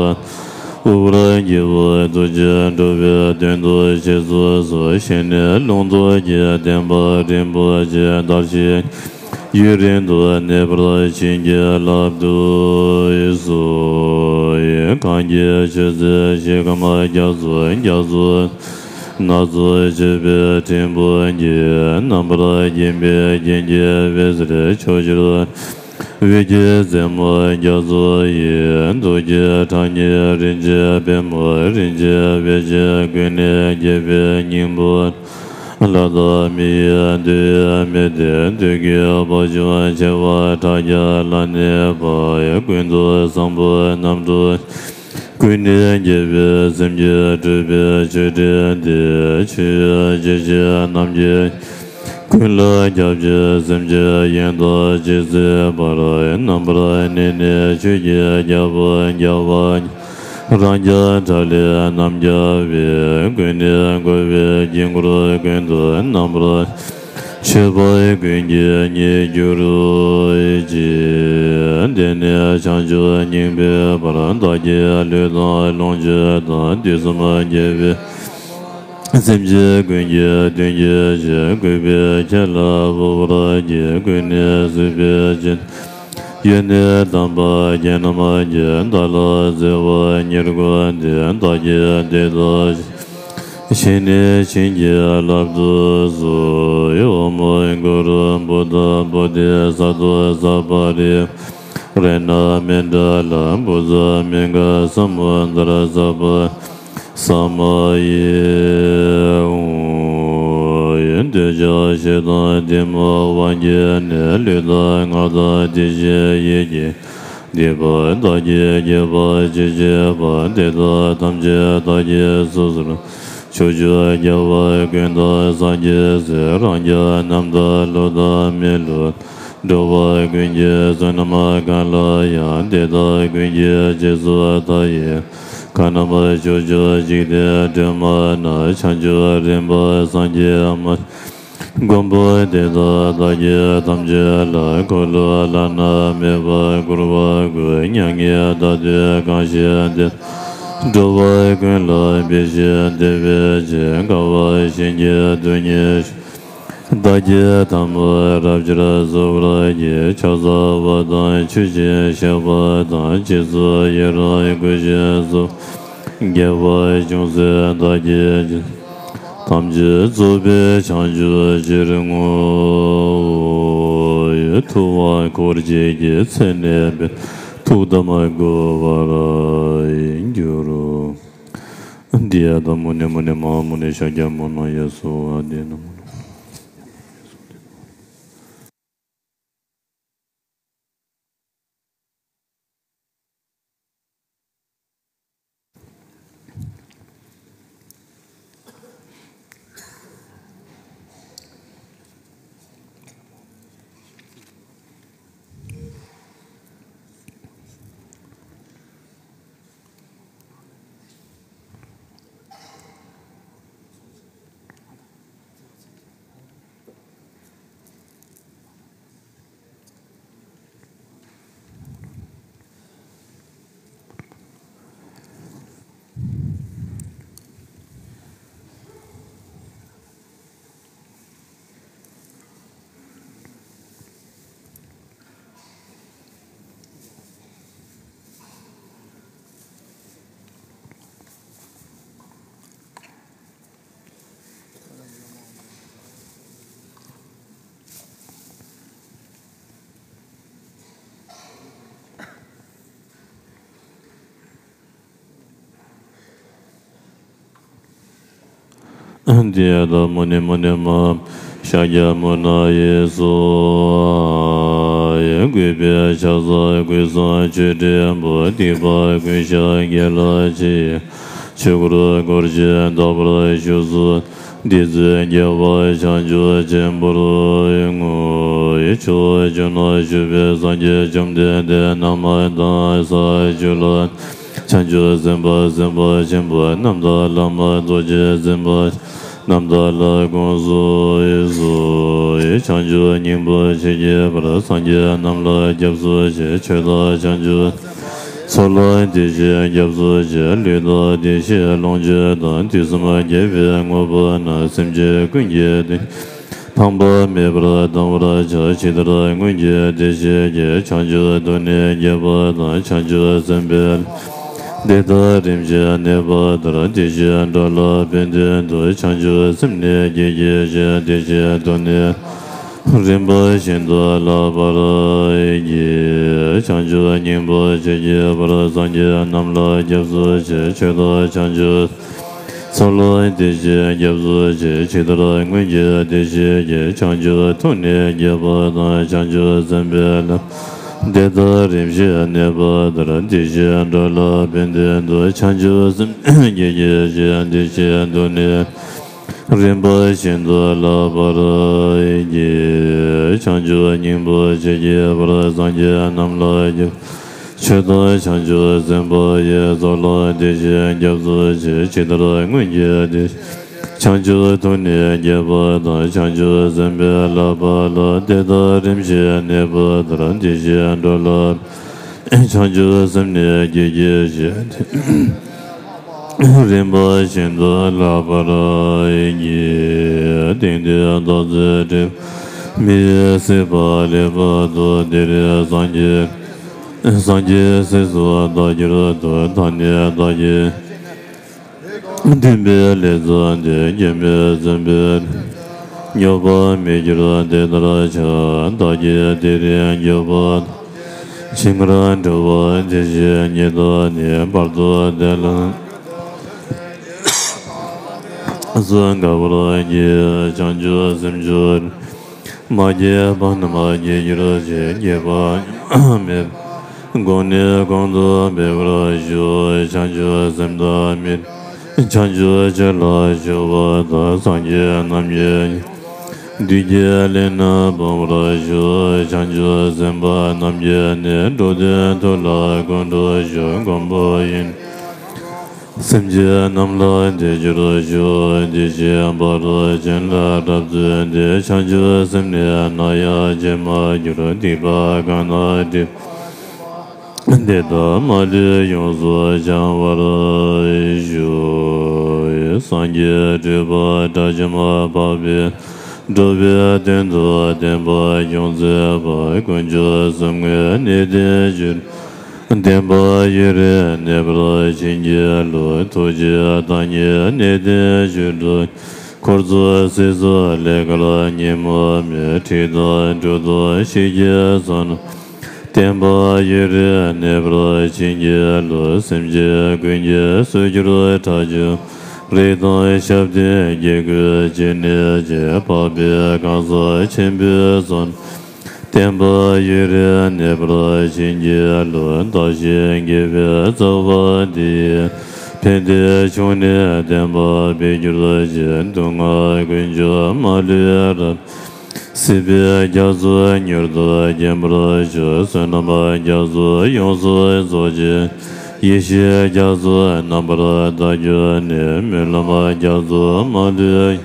ཨུ་ར་གི་བུ་ཐུགས་རྗེས་འགྲོ་བའི་དོན་དུ་རྗེས་སུ་བཟུང་། ཞི་གནས་ལུང་རྟོགས་ཀྱི་བསྟན་པ་རིན་པོ་ཆེ་དར་ཞིང་ཡུན་རིང་དུ་གནས་པར་བྱིན་གྱིས་བརླབ་ཏུ་གསོལ། གང་གི་མཆོད་རྫས་ཞིང་ཁམས་རྒྱ་མཚོ་རྒྱ་མཚོ་སྣ་ཚོགས་མཆོད་པའི་ཕྲེང་ཕུང་གིས། རྣམ་པར་བརྒྱན་པའི་རྒྱན་གྱི་འོད་ཟེར་ཕྱོགས་བཅུར། འོད་ཀྱི་རྩེ་མོ་རྒྱ་མཚོ་ཡི། ཐུགས་ཀྱི་ཕྲེང་ནི་རིན་ཆེན་པདྨོ། རིན་ཆེན་འོད་ཀྱིས་ཀུན་ནས་རྒྱས་པའི་སྙིང་པོ། ལྷ་དང་མི་ཡི་འདུ་ཡི་མེ་སྟེ། བདུད་ཀྱི་བ་ཅུང་བྱེ་བ་ཕྲག་བརྒྱ་ལ་ནི་འབར། ཀུན་ཏུ་བཟང་པོ་རྣམ་དྲུག་ཀུན་ནས་རྒྱལ་བའི་སེམས་ཀྱིས་སྤྲུལ་པའི་མཆོད་སྤྲིན་འདི། ཆོས་སྐྱེ་མཆེད་རྣམས་ཀྱི་ཀུན་ལ་ཁྱབ་ཅིང་སེམས་ཅན་ཡོངས་དག་ཇི་སྲིད་བར། རྣམ་པར་གནས་ནས་ཆོས་ཀྱི་རྒྱལ་པོ་རྒྱལ་བ་རང་རྒྱལ་ཁྲག་ལས་རྣམ་རྒྱལ་བའི། ཀུན་ནས་བསྐོར་བའི་དཀྱིལ་འཁོར་ཀུན་ཏུ་རྣམ་པར་མཆོད་པ་ཀུན་གྱི་ཉེར་གྱུར་ཅིག་དེ་ནས་བྱང་ཆུབ་སྙིང་པོའི་བར། བདག་གི་ལུས་དང་ལོངས་སྤྱོད་དང་། དུས་གསུམ་རྒྱལ་བའི་སེམས་ཅན་ཀུན་གྱི་དོན་གྱི་ཕྱིར། གུས་པས་ཁྱེད་ལ་འབུལ་བར་བགྱི། ཀུན་ནས་བཟོད་པའི་ཕྱིར། ཡོན་ཏན་དམ་པ་རྒྱན་རྣམས་ཀྱིས། བདག་ལ་བརྩེ་བ་ཉེར་བསྐུལ་ཏེ། བདག་གི་བདེ་དག་ཞིང་ནས་བྱིན་གྱིས་བརླབ་ཏུ་གསོལ། ཨོཾ་གུ་རུ་བུདྡྷ་བོ་དྷི་ས་ཏྭ་ས་པ་རི་ཝཱ་རཏྣ་མཎྜལ་བཛྲ་མི་ག་ས་མུ་དྲ་ས་པ་ས་མ་ཡེ་ཧཱུྃ། འདོད་ཆགས་ཞེ་སྡང་གཏི་མུག་དབང་གིས་ནི། ལུས་དང་ངག་དང་དེ་བཞིན་ཡིད་ཀྱི་སྡིག་པ་བདག་གིས་བགྱིས་པ་ཅི་མཆིས་པ། དེ་དག་ཐམས་ཅད་བདག་གིས་སོ་སོར་ཕྱོགས་བཅུའི་རྒྱལ་བ་ཀུན་དང་སངས་རྒྱས་སྲས། རང་རྒྱལ་རྣམས་དང་ལྷ་དང་མི་ལུས་ འགྲོ་བ་ཀུན་གྱི་བསོད་ནམས་གང་ལ་ཡང་། དེ་དག་ཀུན་གྱི་རྗེས་སུ་བདག་སློབ་མ། གང་རྣམས་ཕྱོགས་བཅུའི་འཇིག་རྟེན་དྲི་མ་ན། བྱང་ཆུབ་རིམ་པ་སངས་རྒྱས་མ། མགོན་པོ་དེ་དག་བདག་གིས་ཐམས་ཅད་ལ། འཁོར་ལོ་བླ་ན་མེད་པ་བསྐོར་བར་བསྐུལ། མྱ་ངན་འདའ་སྟོན་གང་ཞིག་དེ། འགྲོ་བ་ཀུན་ལ་ཕན་ཕྱིར་བདེ་བའི་ཕྱིར། དགའ་བ་བཞིན་གྱི་སྡུག་བསྔལ་ཆོས། བདག་གིས་ཐལ་མོ་རབ་སྦྱར་གསོལ་བར་བགྱི། ཕྱག་འཚལ་བ་དང་མཆོད་ཅིང་བཤགས་པ་དང་། རྗེས་སུ་ཡི་རང་བསྐུལ་ཞིང་གསོལ། དགེ་བ་ཅུང་ཟད་བདག་གིས་ཀྱང་། ཐམས་ཅད་རྫོགས་པའི་བྱང་ཆུབ་ཕྱིར་བསྔོ་བའི། ཐུབ་དབང་འཁོར་བཅས་ཀྱི་ཚད་ནས་འབད། ཐུགས་དམ་བསྐུལ་བར་འགྱུར། འདི་ཡང་ད་མུ་ནེ་མུ་ནེ་མ་ཧཱ་མུ་ནེ་ཤཱཀྱ་མུ་ནེ་ཡ་སྭཱ་ཧཱ། འདི་ནི་མུ་ནེ། འདི་ཡང་ད་མུ་ནེ་མུ་ནེ་མ་ཧཱ་ཤཱཀྱ་མུ་ནེ་ཡ་སྭཱ་ཧཱ། གུས་པས་ཕྱག་འཚལ་སྐུ་གསུང་ཆོས་དྲིལ་བུ། སྡིག་པ་ཀུན་བཤགས་དགེ་ལེགས་ཕྱིར། ཆོས་འཁོར་བསྐོར་ཞིང་བདག་པོར་བཞུགས་སུ། འདི་ཚེ་རྒྱལ་བ་བྱང་ཆུབ་ཆེན་པོར་བསྔོ། ཕྱོགས་བཅུ་ན་བཞུགས་པའི་སངས་རྒྱས་བཅོམ་ལྡན་འདས་རྣམས་དང་། ས་བཅུ་ལ་བྱང་ཆུབ་སེམས་དཔའ་སེམས་དཔའ་ཆེན་པོ་རྣམས་དང་། བླ་མ་རྡོ་རྗེ་སེམས་དཔའ་རྣམས་དག་ལ་དགོངས་སུ་གསོལ། བྱང་ཆུབ་སྙིང་པོ་མཆིས་ཀྱི་བར། སངས་རྒྱས་རྣམས་ལ་སྐྱབས་སུ་མཆི། ཆོས་དང་བྱང་ཆུབ་མཚོ་ལ་བདེ་ཞིང་སྐྱབས་སུ་མཆི། ལུས་དང་བདེ་གཤེགས་ལོངས་སྤྱོད་དང་། དུས་གསུམ་རྒྱལ་བའི་དངོས་པོ་རྣམས། སེམས་ཅན་ཀུན་གྱི་དོན་ཐོགས་པ་མེད་པར་བཏང་བར་བྱ། ཇི་ལྟར་སྔོན་གྱི་བདེ་གཤེགས་ཀྱིས། བྱང་ཆུབ་ཏུ་ནི་བསྐྱེད་པ་དང་། བྱང་ཆུབ་སེམས་དཔའི་ལྷ་དེ་དག་རིམ་བཞིན་གནས་པ་ལྟར། བདེ་གཤེགས་འགྲོ་ལ་ཕན་དོན་དུ། བྱང་ཆུབ་སེམས་ནི་བསྐྱེད་བགྱི་ཞིང་། བདེ་གཤེགས་ཏུ་ནི་རིམ་པ་བཞིན་དུ་བསླབ་པར་བགྱི། བྱང་ཆུབ་སྙིང་པོ་མཆིས་ཀྱི་བར། སངས་རྒྱས་རྣམས་ལ་སྐྱབས་སུ་མཆི། ཆོས་དང་བྱང་ཆུབ་མཚོ་ལ་བདེ་ཞིང་སྐྱབས་སུ་མཆི། ཇི་ལྟར་སྔོན་གྱི་བདེ་གཤེགས་ཀྱིས། བྱང་ཆུབ་ཏུ་ནི་བསྐྱེད་པ་དང་། བྱང་ཆུབ་སེམས་དཔའི་ལྷ་དེ་དག་རིམ་བཞིན་གནས་པ་ལྟར། བདེ་གཤེགས་འགྲོ་ལ་ཕན་དོན་དུ། བྱང་ཆུབ་སེམས་བསྐྱེད་བགྱི་ཞིང་། བདེ་གཤེགས་ཏུ་ནི་རིམ་པ་བཞིན་དུ་བསླབ་པར་བགྱི། བྱང་ཆུབ་སྙིང་པོ་མཆིས་ཀྱི་བར། སངས་རྒྱས་རྣམས་ལ་སྐྱབས། ཆོས་དང་བྱང་ཆུབ་སེམས་དཔའ་ཡི། ཚོགས་ལ་བདེ་ཞིང་སྐྱབས་སུ་མཆི། ཇི་ལྟར་སྔོན་གྱི་བདེ་བྱང་ཆུབ་ཏུ་ནི་བསྐྱེད་པ་དང་། བྱང་ཆུབ་སེམས་དཔའི་ལྷ་དེ་དག་རིམ་བཞིན་གནས་པ་ལྟར། བདེ་གཤེགས་འགྲོ་ལ་བྱང་ཆུབ་སེམས་ནི་བསྐྱེད་བགྱི་ཞིང་། རིམ་པ་བཞིན་དུ་བསླབ་པར་བགྱི། དེང་འདིར་བདག་ཚེ་སྒྲིབ་མེད་སྲིད་པ་ལེགས་པར་ཐོབ། དེ་རིང་སངས་རྒྱས་སངས་རྒྱས་སྲས་སུ་བདག་གྱུར་ཏོ། ད་ནི་བདག་གིས་སྟོན་པའི་ལེགས་སོ་འདི། མཁྱེན་པས་གསན་པས་མྱོང་བར་མི་འགྱུར་དེ་ལྟར་ཤོག། བདག་གིས་དེ་རིང་མགྱོགས་པར་ཕྱིར་སྔར་འགྲོ་བ་དེ་བཞིན་ཉིད་དུ་ནི། བར་དུ་བདེ་ལ་སུ་དགའ་བར་བགྱི། བྱང་ཆུབ་སེམས་མཆོག་མ་སྐྱེས་པ་རྣམས་སྐྱེ་གྱུར་ཅིག། སྐྱེས་པ་མེད་གོང་ནས་གོང་དུ་འཕེལ་བར་ཤོག། བྱང་ཆུབ་སེམས་དང་མི་བྱང་ཆུབ་ཕྱིར་ལ་ཞུགས་པ་དང་། སངས་རྒྱས་རྣམས་ཀྱི་ བདུད་ཀྱི་ལས་རྣམས་སྤོང་བར་ཤོག། བྱང་ཆུབ་སེམས་དཔའ་རྣམས་ཀྱིས་ནི། འགྲོ་དོན་ཐོབ་ལ་དཀོན་མཆོག་གསུངས། མགོན་པོ་ཡིན་སེམས་ཅན་རྣམས་ལ་དད་གྱུར་ཤོག། དེ་བཞིན་ཕ་རོལ་ཕྱིན་ལ་རབ་བརྩོན་ཏེ། བྱང་ཆུབ་སེམས་ནི་ནམ་ཡང་བརྗེད་མ་གྱུར། སྡིག་པ་གང་དག་སྒྲིབ་དེ་དག་མ་ལུས་ཡོངས་སུ་བྱང་བར་ཤོག། སངས་རྒྱས་སྤྲུལ་པ་དགྲ་བཅོམ་པ་འཕགས་པའི་འགྲོ་བའི་དོན་དུ་བསྟན་པ་སྐྱོང་མཛད་པ། དཀོན་མཆོག་གསུམ་དངོས་གནས་བརྟན་བཞུགས་བསྟན་པ་ཡུན་རིང་གནས་པར་བྱིན་གྱིས་རློབས། ཐུགས་རྗེའི་བདག་ཉིད་གནས་བརྟན་བཞུགས་འགྲོ། འཁོར་ཚོགས་སྲིད་མཚོ་ལས་འགལ་ཉིན་མོ་མེད། འཁྲིག་དང་སྒྲུབ་དང་ཤེས་ཀྱི་བསོད་ནམས་བསྟན་པ་ཡུན་རིང་གནས་པར་བྱིན་གྱིས་རློབས། སེམས་ཅན་ཀུན་གྱི་གསོས་གྱུར་དགྲ་བཅོམ། རིགས་དང་ཞབས་བརྟན་དགེ་བསྐོས་ཀྱི་གནས་ཀྱི། འཕགས་པའི་གང་ཟག་ཆེན་པོའི་བསོད་ནམས་བསྟན་པ་ཡུན་རིང་གནས་པར་བྱིན་གྱིས་རློབས། བདག་གཞན་དགེ་བའི་རྩ་བ་འདི་ཡིས། ཕན་བདེ་འབྱུང་གནས་བརྟན་པ་འཕེལ་གྱུར་ཅིག། སྡུག་བསྔལ་ཀུན་འབྱུང་མ་ལུས་རབ། སྲིད་པའི་རྒྱ་མཚོ་མྱུར་དུ་རྒྱལ་བར་ཤོག། བསོད་ནམས་རྒྱ་མཚོ་ཡོངས་སུ་རྫོགས་ཤིང་། ཡེ་ཤེས་རྒྱ་མཚོ་རྣམ་པར་དག་གྱུར་ནས། སྨོན་ལམ་རྒྱ་མཚོ་མ་ལུས།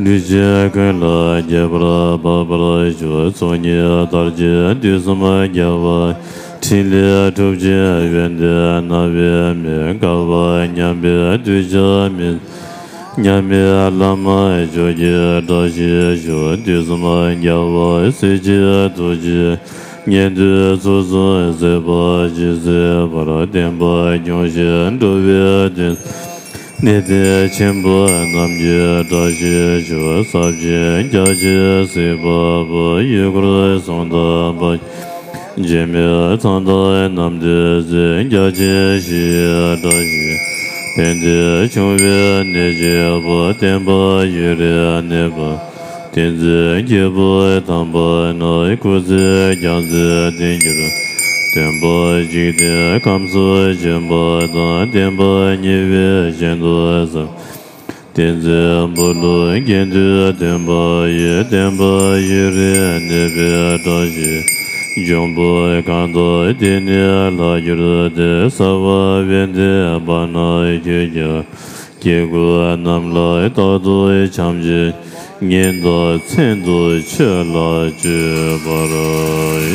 ལུས་ཅན་ཀུན་ལ་ཁྱབ་པར་འཕགས་པར་ཤོག། ཚོགས་གཉིས་དར་ཅིང་དུས་གསུམ་རྒྱལ་བ། ཕྲིན་ལས་གྲུབ་ཅིང་ཡོན་ཏན་སྣ་བའི་མེ། བསྐལ་པ་མཉམ་པའི་གདུལ་བྱ་མི། མཉམ་མེད་བླ་མ་མཆོག་གི་བཀྲ་ཤིས་ཤོག། དུས་གསུམ་རྒྱལ་བ་སྲས་བཅས་ཐུགས་རྗེ་ཉན་ཐོས་ཚོགས་གསོག་མཛད་པ་ཇི་སྲིད་བར། བསྟན་པ་སྐྱོང་ཞིང་འགྲོ་བའི་དོན། གནས་བརྟན་ཆེན་པོ་རྣམས་ཀྱི་བཀྲ་ཤིས་ཤོག། ཟབ་ཅིང་རྒྱ་ཆེའི་སྲིད་པ་པོ། ཡུལ་འཁོར་སྲུང་དང་པ། འབྱེད་མེད་མཚན་དང་རྣམས་ཏེ་ཟིན། རྒྱ་ཆེན་ཞི་བའི་བཀྲ་ཤིས་ཕན་བདེ་འབྱུང་བའི་གནས་གཅིག་པུ། བསྟན་པ་ཡུན་རིང་གནས་པ། བསྟན་འཛིན་སྐྱེས་བུ་དམ་པ་རྣམས། སྐུ་ཚེ་རྒྱ་མཚོའི་བསྟན་འགྱུར། སྟོན་པ་འཇིག་རྟེན་ཁམས་སུ་བྱོན་པ་དང་། བསྟན་པ་ཉེ་བའི་གཞན་དུ་ཟབ། བསྟན་འཛིན་འབུམ་ལུགས་དགེ་འདུན་སྟོན་པ་ཡི། བསྟན་པ་ཡུན་རིང་གནས་པའི་བཀྲ་ཤིས་འབྱུང་པོ་གང་དག་དེ་ནི་ལྷག་གྱུར་ཏེ། སརྦ་བན་དེ་བ་རྣམས་ཀྱིས་ཀྱང་། སྐྱེ་དགུ་རྣམས་ལ་རྟག་ཏུ་འཆམ་ཞིང་། ཉིན་དང་མཚན་དུ་ཆོས་ལ་སྤྱོད་པར་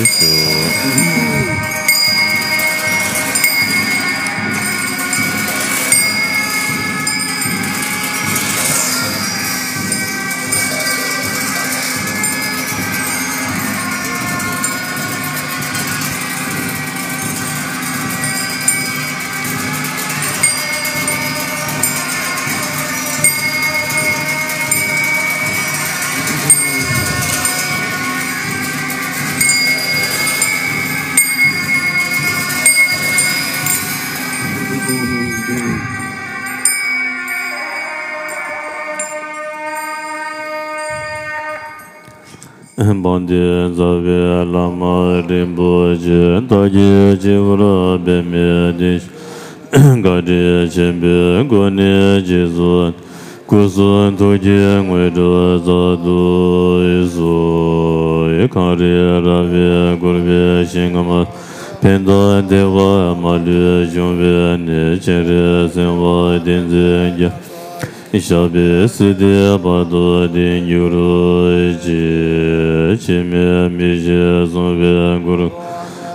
ཤོག། དཔལ་ལྡན་རྩ་བའི་བླ་མ་རིན་པོ་ཆེ། བདག་གི་སྤྱི་བོར་པདྨའི་གདན་ཞུ། བཀའ་དྲིན་ཆེན་པོའི་སྒོ་ནས་རྗེས་སུ། སྐུ་གསུང་ཐུགས་ཀྱི་དངོས་གྲུབ་སྩལ་དུ་གསོལ། གངས་རི་ར་བས་བསྐོར་བའི་ཞིང་ཁམས། ཕན་དང་བདེ་བ་མ་ལུས་འབྱུང་བའི་གནས། སྤྱན་རས་གཟིགས་དབང་བསྟན་འཛིན་རྒྱལ། ཞབས་པད་སྲིད་མཐའི་བར་དུ་བརྟན་གྱུར་ཅིག། འཆི་མེད་མི་ཤིགས་སྲུང་བའི་གུ་རུ།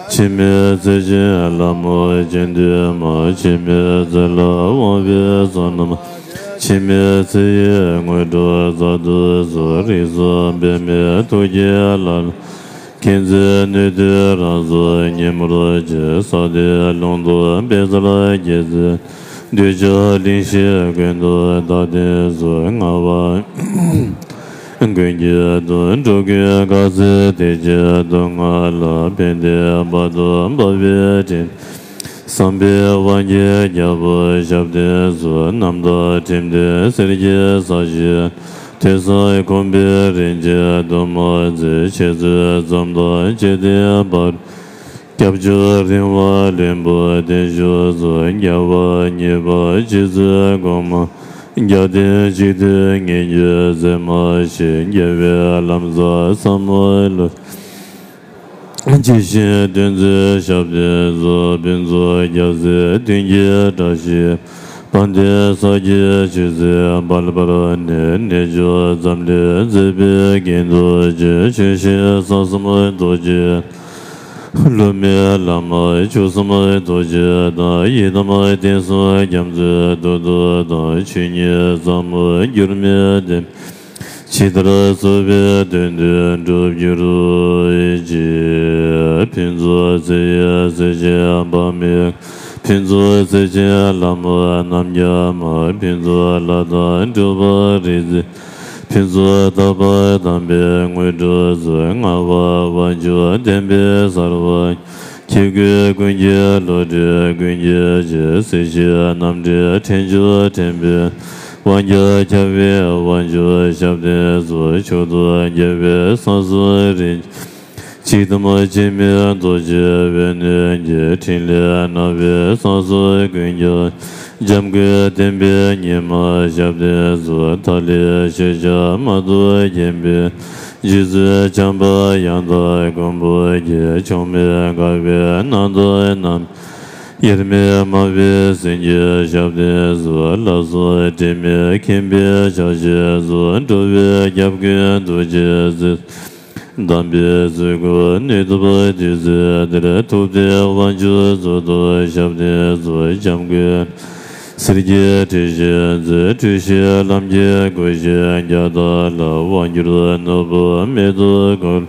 འཆི་མེད་ཚེ་ཆེན་ལྷ་མོ་སྤྱན་སྟོན་མ། འཆི་མེད་ཚེ་ལ་དབང་བའི་བསོད་ནམས། འཆི་མེད་ཚེ་ཡི་དངོས་གྲུབ་སྩལ་དུ་གསོལ། རིགས་གསུམ་པདྨའི་ཐུགས་ཀྱི་ལྷ། མཁྱེན་བརྩེ་ནུས་མཐུ་རང་གཟུགས་ཉིན་མོར་བཅས། ས་སྟེང་ལུང་སྟོང་པད་ཚལ་རྒྱལ་མཚན། གདུལ་བྱ་གླིང་བཞི་ཀུན་ཏུ་བདག་བསྟན་སོགས། ལྔ་པ་ཀུན་གྱི་དོན། འགྲོ་ཀུན་དགའ་ཚལ་དེ་ཅན་སྡུག་བསྔལ་ལ། ཕན་བདེའི་བར་དུ་འབབ་པའི་དྲིན། བསམ་པའི་དབང་གིས་རྒྱལ་པོ་ཞབས་བརྟན་སོགས། རྣམ་དག་དྲན་ལྡན་གསེར་གྱི་ས་གཞི། ཐོས་བསམ་གོམས་པའི་རིན་ཆེན་དུ་མ་འཛིན། འཆད་རྩོད་འཛོམས་དང་འཇིག་རྟེན་པར། སྐྱབས་འཇུག་རིམ་པ་བློན་པོ་བརྟན་བཞུགས་སོགས། རྒྱལ་བ་གཉིས་པ་རྗེ་བཙུན་གོང་མ། རྒྱལ་བསྟན་སྤྱི་མཐུན་ངེས་འབྱུང་ཟད་མ་ཤེས། རྒྱལ་བའི་ལམ་ཟབ་ཟབ་མོ་བློ། ཇི་བཞིན་སྟོན་མཛད་ཞབས་བརྟན་གཙོ། ཕུན་ཚོགས་རྒྱལ་སྲས་མདུན་བསྐྱེད་བཀྲ་ཤིས་དཔལ་ལྡན་ས་སྐྱའི་ཆོས་སྲིད་དཔལ་འབར་ནས། གནས་མཆོག་འཛམ་གླིང་མཛེས་པའི་རྒྱན་དུ་བརྗིད། ཆོས་ཞིང་ས་གསུམ་རྡོ་རྗེ། ལྷུ་མེད་བླ་མ་བཅུ་གསུམ་རྡོ་རྗེ་དང་། ཡི་དམ་དེང་སང་རྒྱ་མཚོའི་འདུ་འདུ་དང་། ཆོས་ཉིད་ཟབ་མོ་འགྱུར་མེད་བདེན། ཇི་ལྟར་གསོལ་བའི་དོན་དུ་འགྲུབ་གྱུར་ཅིག་ཕུན་ཚོགས་ཚེ་ཡི་གཟི་བྱིན་འབར་མའི། ཕུན་ཚོགས་གཟི་བྱིན་ལྷ་མོ་རྣམ་རྒྱལ་མ། ཕུན་ཚོགས་ལྷ་དང་འབྲུག་པ་རིག་འཛིན། ཕུན་ཚོགས་དག་པ་དམ་པའི་དངོས་གྲུབ་སྩོལ། ལྔ་པ་དབང་ཕྱུག་བསྟན་པའི་ཟབ་པ། ཁྱེད་སྐུ་ཀུན་གྱི་བློ་གྲོས་ཀུན་གྱི་རྗེ། སྲིད་ཞིའི་རྣམ་འདྲེན་འདྲེན་མཆོག་འདྲེན་པའི་དབང་རྒྱལ་ཁྱབ་པའི་དབང་ཕྱུག་ཞབས་བརྟན་སོགས། མཆོག་ཏུ་དགྱེས་པའི་གསང་གསུམ་རིན་ཆེན་གྱི་གཏེར་མ་འཆི་མེད་རྡོ་རྗེ་འོད་སྣོད་ཀྱི། ཕྲིན་ལས་སྣང་བའི་གསང་གསུམ་ཀུན་ཁྱབ། འཇམ་མགོན་བསྟན་པའི་ཉི་མ་ཞབས་བརྟན་སོགས། ཐར་ལམ་ཤེས་བྱ་མང་དུ་མཁྱེན་པའི། རྗེ་བཙུན་བྱམས་པ་ཡང་དག་མགོན་པོ་ཁྱེད། ཕྱོགས་མེད་དགའ་བའི་སྣང་སྟོང་རྣམས། དབྱེར་མེད་སྨྲ་བའི་སེང་གེ་ཞབས་བརྟན་སོགས། ལྷ་སྲུང་དྲི་མེད་མཁྱེན་པའི་ཕྱག་རྗེས་སོ། འགྲོ་བའི་རྒྱབ་ཀུན་ཐུགས་རྗེས་བསིལ། དམ་པའི་གཟུགས་སྐུ་ནུས་སྟོབས་བདུད་རྩི་ལྟར། ཐུབ་བསྟན་དབང་ཕྱུག་གཙུག་ཏོར་ཞབས་བརྟན་སོགས། འཇམ་མགོན་སེར་སྐྱའི་ཁྲི་བཞེངས་མཛད། འཁྲུལ་ཞིག་ལམ་གྱི་སྒོ་བཞི་རྒྱ་དང་ལ། དབང་གྱུར་ནོར་བུ་མེ་ཏོག་གུར།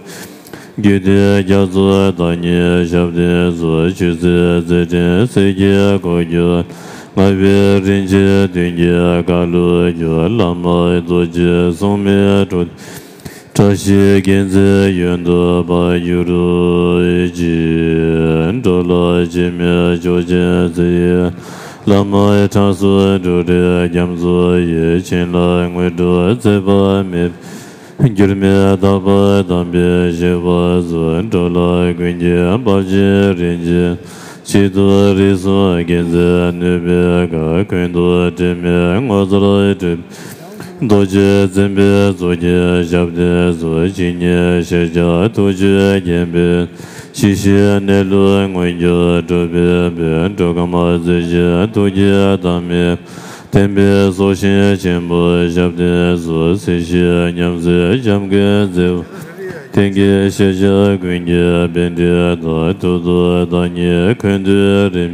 རྒྱུད་སྡེ་རྒྱ་མཚོ་བདག་ཉིད་ཞབས་བརྟན་སོགས། ཆོས་སྲིད་རྩེ་ཕྲན་སེར་སྐྱའི་སྒོ་བརྒྱུད། ལྔ་པའི་རིན་ཆེན་བདུན་གྱི་ཁ་ལོ་སྒྱུར། བླ་མ་རྡོ་རྗེ་སྲུང་མའི་ཁྲོད། བཀྲ་ཤིས་རྒྱལ་མཚན་ཡོན་དུ་འབར་གྱུར་ཅིག་འགྲོ་ལ་འཆི་མེད་མཆོག་སྦྱིན་ཚེ་ཡི་བླ་མ་དྲང་སྲོང་འབྲུག་སྒྲའི་རྒྱ་མཚོ་ཡི། བྱིན་རླབས་དངོས་གྲུབ་ཚེ་དཔག་མེད། འགྱུར་མེད་རྟག་པར་དམ་པའི་བཞེད་པ་སོགས། འགྲོ་ལ་ཀུན་གྱིས་དཔའ་བརྗིད་རིན་ཆེན། གཅིག་ཏུ་རིགས་གསུམ་རྒྱལ་མཚན་ནུས་པའི་མཁའ། ཀུན་ཏུ་དྲི་མེད་ངོ་མཚར་སྤྲུལ། རྡོ་རྗེ་འཛིན་པའི་གཙུག་གི་ཞབས་བརྟན་སོགས། ཇི་སྙེད་ཞལ་ཕྱག་ཐུགས་རྗེས་བརྒྱན་པའི། ཇི་ཞིག་གནས་ལུགས་མངོན་གྱུར་གྲུབ་པའི་དཔལ། འགྲོ་ཁམས་རྩིས་ཀྱི་ཐུགས་ཀྱི་བདག་མེད། བསྟན་པའི་སྲོག་ཤིང་ཆེན་པོ་ཞབས་བརྟན་སོགས། སྲིད་ཞིའི་ཉམས་སྲིད་འཇམ་མགོན་རྩེ་བ། དེང་གི་ཤེས་བྱ་ཀུན་གྱི་པཎྜི་ཏ། ཐུགས་རྡོ་བདག་ཉིད་འཁོན་འདུལ་རིམ།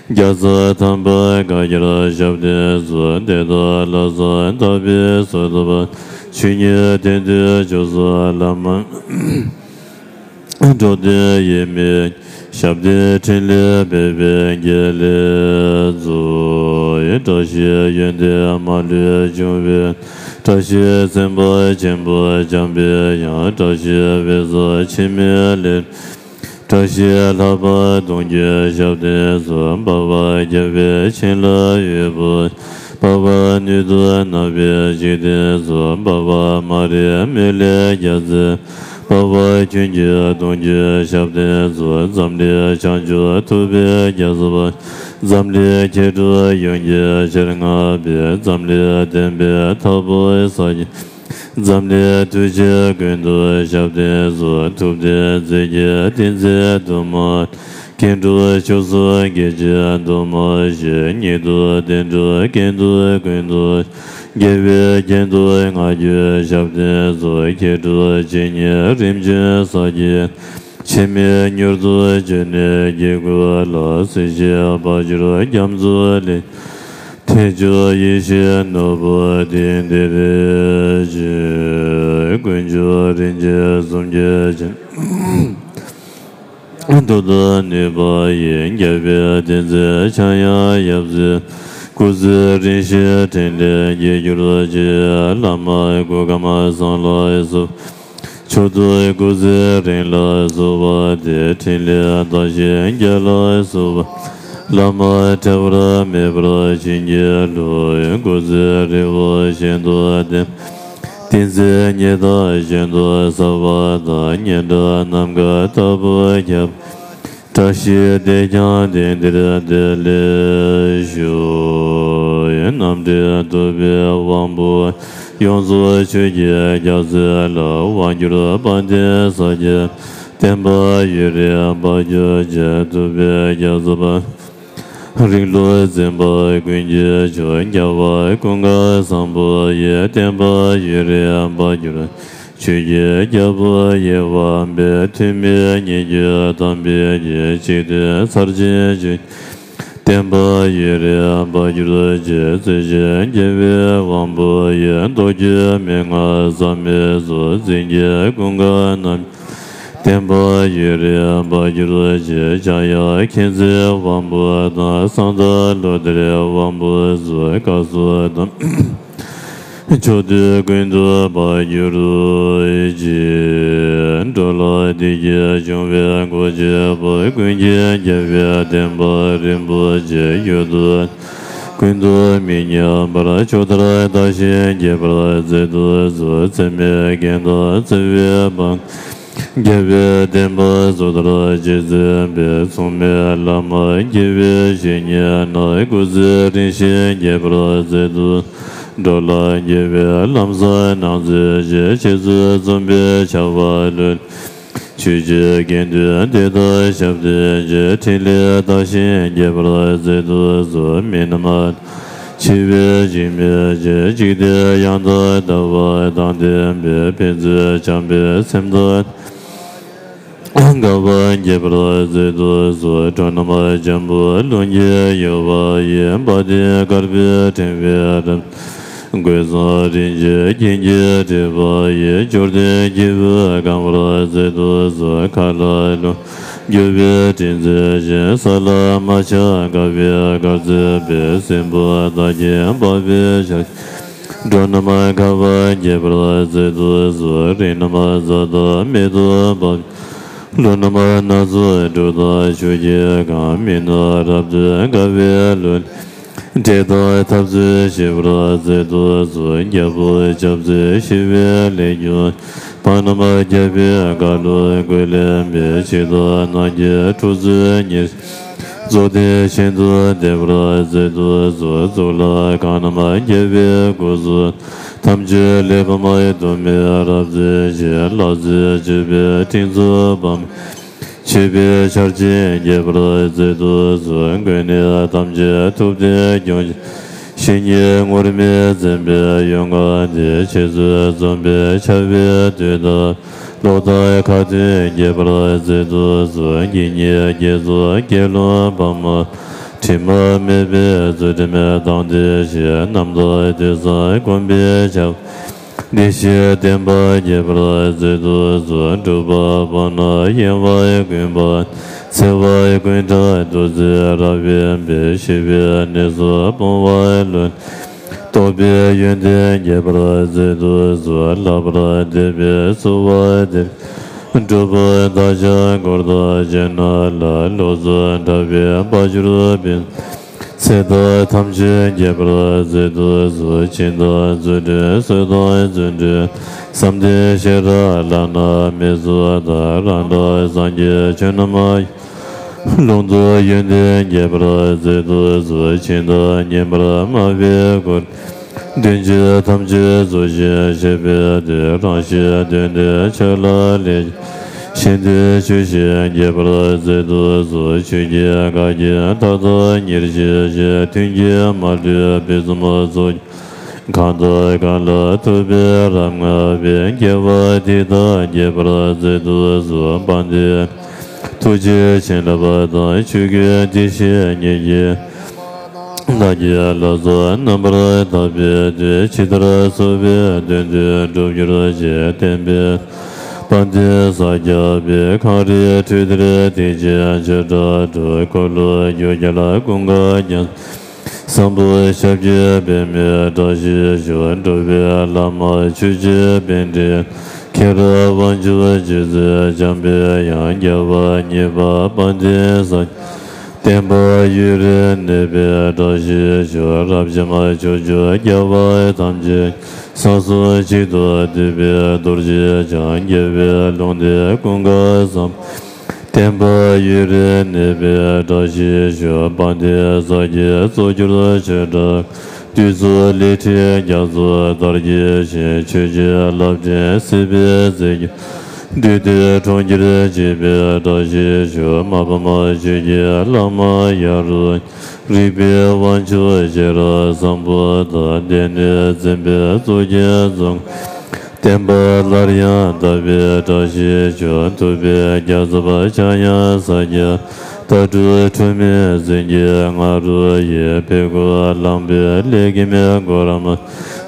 རྒྱ་ཚ་དམ་པ་བཀའ་རྒྱར་ཞབས་བརྟན་སོགས། དེ་དག་ལྷག་བསམ་དག་པས་གསོལ་བ། ཆོས་ཉིད་དོན་དུ་བཅུག་སོགས་བླ་མ། འགྲོ་དོན་ཡེངས་མེད་ཞབས་བརྟན་ཕྲིན་ལས་སྤེལ་བའི་དགེ་ལེགས་སྩོལ། བཀྲ་ཤིས་ཡོན་ཏན་མ་ལུས་འབྱུང་བའི། བཀྲ་ཤིས་སེམས་དཔའ་ཆེན་པོ་འཇམ་པའི་དབྱངས། བཀྲ་ཤིས་འོད་ཟེར་འཆི་མེད་ལས། བཀྲ་ཤིས་ལྷ་པ་གདུང་བརྒྱུད་ཞབས་བརྟན་སོགས། འཕགས་པ་རྒྱལ་བའི་བྱིན་རླབས་འོད་ཕུང་། འཕགས་པ་ནུས་མཐུ་སྣང་བའི་འཇིག་རྟེན་སོགས། འཕགས་པ་མ་རིག་མེད་ལས་རྒྱལ་མཚན། འཕགས་པ་ཁྱོད་ཀྱི་གདུང་བརྒྱུད་ཞབས་བརྟན་སོགས། འཛམ་གླིང་བྱང་ཆུབ་ཐུབ་པའི་རྒྱལ་སྲས། འཛམ་གླིང་མཁས་གྲུབ་ཡོངས་ཀྱི་ཕྱིར་མངའ་བའི། འཛམ་གླིང་བསྟན་པའི་ཐབ་པའི་ས་ཆེན། འཛམ་གླིང་ཐུགས་རྗེ་ཀུན་ཏུ་ཞབས་བརྟན་སོགས། ཐུབ་བསྟན་རྩལ་གྱི་ཏིང་འཛིན་དུ་མ། མཁས་གྲུབ་ཕྱོགས་སུ་སྐད་ཅིག་འདུ་མ་ཤེས། ཉིད་དུ་བསྟན་འགྲོ་གནས་དུ་ཀུན་ཏུ། དགེ་བའི་རྒྱན་དུ་བསྔགས་བརྗོད་ཞབས་བརྟན་སོགས། མཁས་གྲུབ་ཇི་སྙེད་རིམ་བྱོན་ས་སྐྱའི། འཆི་མེད་མྱུར་དུ་བྱོན་ནས་སྐྱེ་དགུ་ལ། སྲིད་ཞིའི་དཔལ་འབྱོར་རྒྱ་མཚོ་ལས། ཐེག་མཆོག་ཡེ་ཤེས་ནོར་བུ་གཏེར་འདིར་སྤྱོད། དཀོན་མཆོག་རིན་ཆེན་གསུམ་གྱི་ཆར། ཐུགས་དང་ནུས་པ་ཡིས། རྒྱལ་བའི་བསྟན་འཛིན་ཕྱྭ་གཡང་ཡབ་སྲས། སྐུ་ཚེ་རིང་ཞིང་ཕྲིན་ལས་རྒྱས་གྱུར་ཅིག་བླ་མ་སྐུ་ཁམས་བཟང་ལ་གསོལ། མཆོག་ཏུ་སྐུ་ཚེ་རིང་ལ་གསོལ་བ་འདེབས། ཕྲིན་ལས་དར་ཞིང་རྒྱས་ལ་གསོལ་བ། བླ་མ་ཕྲད་པར་མེད་པར་བྱིན་གྱིས་རློབས། སྐུ་ཚེ་རིང་པོ་བཞིན་དུ་བརྟན། བསྟན་འཛིན་ཉི་ཟླ་བཞིན་དུ་གསལ་བ་དང་། སྙན་གྲགས་ནམ་མཁའ་ལྟ་བུར་ཁྱབ། བཀྲ་ཤིས་དེས་ཀྱང་དེང་འདིར་བདེ་ལེགས་ཤོག། རྣམ་འདྲེན་གདུག་པའི་དབང་པོ་ཡོངས་སུ་ཆོས་ཀྱི་རྒྱལ་སྲིད་ལ་དབང་བསྒྱུར་དཔལ་ལྡན་ས་སྐྱའི་བསྟན་པ་ཡུན་རིང་འཕགས་གྱུར་ཅིག་གདུག་པའི་རྒྱལ་སྲས་པདྨ་རིང་ལུགས་འཛིན་པ་ཀུན་གྱི་མཆོག་རྒྱལ་བ་ཀུན་དགའ་བཟང་པོ་ཡི་བསྟན་པ་ཡུན་རིང་འཕགས་གྱུར། ཆོས་ཀྱི་རྒྱལ་པོ་ཡེ་ཤེས་པའི་ཐུགས་སྨོན་ཉེ་བརྒྱུད་དམ་པའི་ཆོས་ཀྱི་ཚར་ཅན་ཆོས་བསྟན་པ་ཡུན་རིང་འཕགས་གྱུར་ཅིག་རྩེ་གཅིག་རྒྱལ་བའི་དབང་པོ་ཡི་མདོ་རྒྱུད་མན་ངག་ཟབ་མོའི་ཚུལ་འཛིན་གྱི་ཀུན་དགའ་རྣམས། བསྟན་པ་ཡུན་རིང་འཕགས་གྱུར་ཅིག་ཕྱྭ་གཡས་མཁྱེན་བརྩེའི་དབང་པོ་དང་། གསང་བདག་བློ་གཏེར་དབང་པོ་སོགས་བཀའ་སྲུང་དང་། ཕྱོགས་དུས་ཀུན་ཏུ་འཕགས་གྱུར་ཅིག་འགྲོ་ལ་བདེ་སྐྱིད་འབྱུང་བའི་སྒོ་གཅིག་པུ། ཀུན་མཁྱེན་རྒྱལ་བའི་བསྟན་པ་རིན་པོ་ཆེ། ཡུལ་དུས་ཀུན་ཏུ་མི་ཉམས་པར། ཆོས་མཐར་དག་ཞིང་རྒྱས་པར་མཛད་དུ་གསོལ། འཚེ་མེད་རྒྱན་དང་བརྩེ་བའི་དཔལ། རྒྱལ་བའི་བསྟན་པ་སོ་ཐར་རྗེས་འཛིན་པའི། མཚུངས་མེད་བླ་མ་དགེ་བའི་བཤེས་གཉེན་རྣམས། སྐུ་ཚེ་རིང་ཞིང་རྒྱས་པར་མཛད་དུ། འགྲོ་ལ་དགེ་བའི་ལམ་བཟང་སྣང་མཛད་ཅིག་རྗེ་བཙུན་འཛོམས་པའི་ཕྱག་དཔལ་ལུས། ཆོས་ཀྱི་དགེ་འདུན་སྡེ་དང་ཞབས་བརྟན་ཅིག་ཕྲིན་ལས་དག་ཞིང་རྒྱས་པར་མཛད་དུ་གསོལ། མི་རྣམས་འཆི་བས་འཇིགས་མེད་ཅིག་འཇིག་རྟེན་ཡང་དག་ལྟ་བ་དང་ལྡན་པའི། ཕན་ཚུན་བྱམས་པའི་སེམས་དང་དགའ་བ་རྒྱས་པར་མཛད་དུ་གསོལ། འགྲོ་རྣམས་འཇམ་པོ་ཀློང་གི་ཡུ་བ་ཡིས། དཔལ་ལྡན་དཀར་པོའི་ཕྲེང་བའི་རབ། གོས་བཟང་རིན་ཆེན་རྒྱན་གྱིས་སྤྲས་པ་ཡིས། འབྱོར་ལྡན་སྐྱེ་བོས་གང་བར་མཛད་དུ་གསོལ། མཁའ་ལ་ཀླུང་རྒྱུ་བའི་སྤྲིན་འཛིན་ཞིང་། ས་ལ་མ་ཆགས་དགའ་བའི་གར་མཛད་པའི། སྲིན་པོ་དག་གིས་སྤངས་པའི་ཞལ། འགྲོ་རྣམས་དགའ་བ་རྒྱས་པར་མཛད་དུ་གསོལ། རིགས་རྣམས་འཛག་དང་མེད་དུ་སྤངས། ཀླུ་རྣམས་སྣ་ཚོགས་འབྲུག་དང་ཆུ་སྐྱེས་གང་། མི་རྣམས་རབ་ཏུ་དགའ་བའི་ལུས། འབྲས་དང་ཐབས་ཚུལ་ཤེས་པར་མཛད་དུ་གསོལ། རྒྱལ་པོ་སྐྱབས་མཛད་ཞི་བའི་ལས་མགོན། འཕགས་རྣམས་རྒྱལ་པོའི་བཀའ་ལུང་ཀུན་ལེན་པའི། ཕྱི་དང་ནང་གི་འཁྲུག་རྩོད་ཉེར། རྫོགས་ཏེ་ཤིན་ཏུ་འདས་པར་མཛད་དུ་གསོལ། གཙུག་ལག་ཁང་རྣམས་རྒྱལ་བའི་སྐུ་གཟུགས། ཐམས་ཅད་གླེགས་བམ་དུ་མས་རབ་མཛེས་ཤིང་། ལྷ་རྫས་བྱུགས་པའི་སྤྲིན་ཚོགས་དཔག་མཆོད་པའི་ཆར་ཆེན་རྒྱས་པར་མཛད་དུ་གསོལ། མགོན་ནི་ཐམས་ཅད་ཐུབ་བསྟན་སྐྱོང་། བཤེས་གཉེན་ངུར་སྨྲིག་འཛིན་པའི་ཡུལ་ལྔ་སྟེ། ཆོས་མཛོད་འཛོམས་པའི་ཕྱྭ་པའི་སྟོད་དུ། ལོ་ཟླ་ཁ་ཐུན་རྒྱས་པར་མཛད་དུ་གསོལ། དགེ་བསྙེན་དགེ་ཚོགས་དགེ་སློང་དཔག་མ། དྲི་མ་མེད་པའི་ཚུལ་ཁྲིམས་དང་ལྡན་ཞིང་། རྣམ་དག་དུས་བཟང་སྒོམ་པའི་ཕྱྭ། བདེ་གཤེགས་བསྟན་པ་རྒྱས་པར་མཛད་དུ་གསོལ། སྒྲུབ་པ་སྤངས་ན་གཡེང་བ་ཀུན་སྤངས། འཚེ་བ་ཀུན་བྲལ་ཐུགས་བརྩེ་རབ་དབེན་པའི། ཤི་བའི་གནས་སུ་སྤོང་བ་ལུས། རྟོགས་པའི་ཡོན་ཏན་རྒྱས་པར་མཛད་དུ་གསོལ། ལྷག་པར་འདས་པའི་འཚོ་བ་འདིར། སྒྲུབ་པ་བདག་ཅག་འཁོར་དང་བཅས་རྣམས་ལ། བློ་བཟང་གྲགས་པའི་དཔལ་འབྱོར་ཕུན། ཚེ་དང་ཐམས་ཅད་རྒྱས་པར་མཛད་དུ་གསོལ། ཕྱིན་དང་རྫུ་འཕྲུལ་ཚུལ་དང་རྫུ་འཕྲུལ། བསམ་གཏན་ཤེས་རབ་བླ་ན་མེད་སུ་དག་རང་གྲགས་སངས་རྒྱས་ཆོས་རྣམས། ལུང་དང་ཡོན་ཏན་རྒྱས་པར་མཛད་དུ་གསོལ། ཕྱིན་དང་ཉན་པར་སྨྲ་བའི་སྐོར། དོན་བཅུ་ཐམས་ཅད་རྫོགས་ཆེན་བཤད་པའི་མཐུས། རང་གཞན་དོན་དུ་ཕྱག་ལ་ལས། གཞན་དོན་ཆོས་བཞིན་རྒྱས་པར་མཛད་དུ་གསོལ། ཆོས་ཀྱི་བཀའ་བརྒྱུད་མཐའ་དག་ཉེར་ཞི་ཞིང་། མཐུན་རྐྱེན་མ་ལུས་བེ་བཙུན་མ་ཚོགས། གང་དང་གང་ལ་ཐུབ་པའི་རབ་བསྔགས་པའི། དགེ་བ་འདི་དག་རྒྱས་པར་མཛད་དུ་གསོལ། དཔལ་ལྡན་ཐུགས་རྗེ་བྱིན་རླབས་དང་། ཆོས་ཀུན་དེ་བཞིན་ཉིད་ཀྱི། བདག་གི་ལྷ་ཚོགས་རྣམ་པར་དག་པའི་མཐུས། ཇི་ལྟར་གསོལ་བའི་དོན་དུ་འགྲུབ་གྱུར་ཅིག་བསྟན་པའི་དཔལ་ལྡན་ས་སྐྱ་པའི། གངས་རིའི་ཁྲོད་འདིར་ཐེག་ཆེན་ཆོས་གྲགས་འགྲོ། འཁོར་ལོ་བསྒྱུར་རྒྱལ་ཀུན་དགའ་རྒྱལ། བཟང་པོ་ཞབས་ཀྱི་པདྨས་བཀྲ་ཤིས་ཤོག་འགྲོ་བའི་བླ་མ་ཆོས་ཀྱི་པཎྜི། མཁྱེན་རབ་དབང་ཕྱུག་རྗེ་བཙུན་འཇམ་པའི་དབྱངས། རྒྱལ་བ་གཉིས་པ་དཔལ་ལྡན་ས། བསྟན་པ་ཡུན་རིང་གནས་པའི་བཀྲ་ཤིས་ཤོག་རབ་འབྱམས་ཕྱོགས་བཅུའི་རྒྱལ་བ་ཐམས་ཅད། ས་གསུམ་གཅིག་ཏུ་འདུས་པའི་རྡོ་རྗེ་འཆང་། རྒྱལ་བའི་ལུང་བསྟན་ཀུན་དགའ་བཟང་། བསྟན་པ་ཡུན་རིང་གནས་པའི་བཀྲ་ཤིས་ཤོག་དཔལ་ལྡན་ས་སྐྱའི་གཙོ་གྱུར་ཆོས་གྲགས། བདུད་ཚོགས་ལས་སྒྲིབ་རྒྱ་མཚོ་ལྟར་འགྱེལ་ཞིང་། ཆོས་ཀྱི་རླབས་ཕྲེང་སྲིད་པའི་རྩེ་བརྒྱུད། བདུད་སྡེ་གྲོང་ཁྱེར་འཇིག་པའི་བཀྲ་ཤིས་ཤོག། མ་པ་མ་ཆོས་ཀྱི་བླ་མ་ཡ་རུ། རིག་པའི་དབང་ཕྱུག་ཤེས་རབ་བཟང་པོ་དང་། དེང་ནས་འཛིན་པའི་གཙུག་གི་རྫོང་། བསྟན་པ་སླར་ཡང་དར་བའི་བཀྲ་ཤིས་ཤོག། ཐུབ་པའི་རྒྱལ་ཚབ་ཕྱྭ་གཡང་ས་སྐྱ། དྭ་ཕྲུག་ཁྲོས་མའི་སེང་གེ་ང་རུ་ཡིས། ཕས་རྒོལ་བླངས་པའི་ལས་ཀྱི་མེ་འཁོར་མ།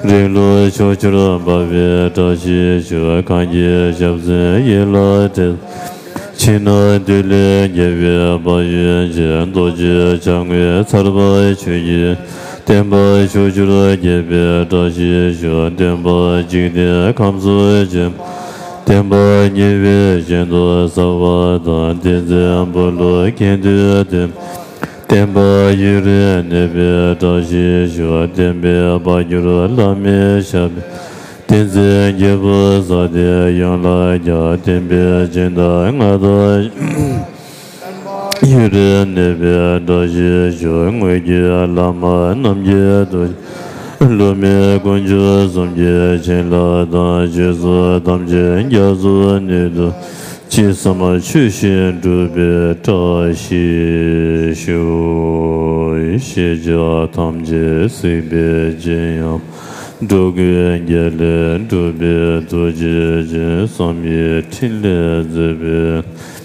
རིང་ལུགས་ཕྱོགས་བཅུར་འབར་བའི་བཀྲ་ཤིས་ཤོག། གང་གི་ཞབས་ཟུང་ཡིད་ལ་དྲན། ཕྱི་ནང་བདུད་ལས་རྒྱལ་བའི་དཔལ་ཡོན་ཅན། རྡོ་རྗེ་འཆང་དངོས་ཚར་པ་ཆོས་ཀྱི་བསྟན་པ་ཕྱོགས་བཅུར་རྒྱས་པའི་བཀྲ་ཤིས་ཤོག། སྟོན་པ་འཇིག་རྟེན་ཁམས་སུ་བྱོན། བསྟན་པ་ཉེ་བའི་གཞན་དུ་གསལ་བ་དང་། བསྟན་འཛིན་འབུམ་ལུགས་མཁྱེན་བརྩེ་ལྡན། བསྟན་པ་ཡུན་རིང་གནས་པའི་བཀྲ་ཤིས་ཤོག། བསྟན་པའི་དཔལ་གྱུར་བླ་མའི་ཞབས། བསྟན་འཛིན་རྒྱལ་པོ་བཟང་དེ་ཡོངས་ལ་རྒྱ། བསྟན་པའི་སྦྱིན་བདག་མངའ་བདག་ཡུན་རིང་གནས་པའི་བཀྲ་ཤིས་ཤོག། དངོས་ཀྱི་བླ་མ་རྣམས་ཀྱི་ཐུགས་རྗེ། སློབ་མའི་དཀོན་མཆོག་གསུམ་གྱིས་བྱིན་རླབས་དང་། བཅོས་ཚོགས་ཐམས་ཅད་རྒྱ་མཚོ་སྣོད་དུ། ཅི་བསམ་ཆོས་བཞིན་འགྲུབ་པའི་བཀྲ་ཤིས་ཤོག། ཤེས་བྱ་ཐམས་ཅད་གཟིགས་པའི་སྤྱན་ཡངས། འགྲོ་ཀུན་དགེ་ལེགས་འགྲུབ་པའི་ཐུགས་རྗེ་ཅན། བསམ་ཡས་འཕྲིན་ལས་མཛད་པའི་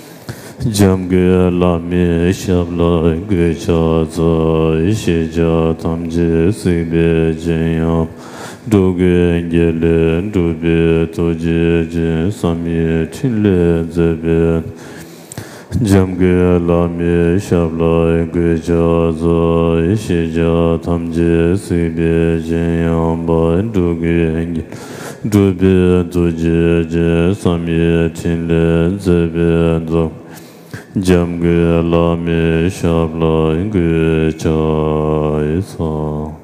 འཇམ་མགོན་བླ་མའི་ཞབས་ལ་གུས་ཕྱག་འཚལ། ཤེས་བྱ་ཐམས་ཅད་གཟིགས་པའི་སྤྱན་ཡངས། འགྲོ་ཀུན་དགེ་ལེགས་འགྲུབ་པའི་ཐུགས་རྗེ་ཅན། བསམ་ཡས་འཕྲིན་ལས་མཛད་པའི་འཇམ་མགོན་བླ་མའི་ཞབས་ལ་གུས་ཕྱག་འཚལ། ཤེས་བྱ་ཐམས་ཅད་གཟིགས་པའི་སྤྱན་ཡངས་པ། འགྲོ་ཀུན་དགེ་འགྲུབ་པའི་ཐུགས་རྗེ་ཅན། བསམ་ཡས་འཕྲིན་ལས་མཛད་པའི་འཇམ་མགོན་བླ་མའི་ཞབས་ལ་གུས་ཕྱག་འཚལ།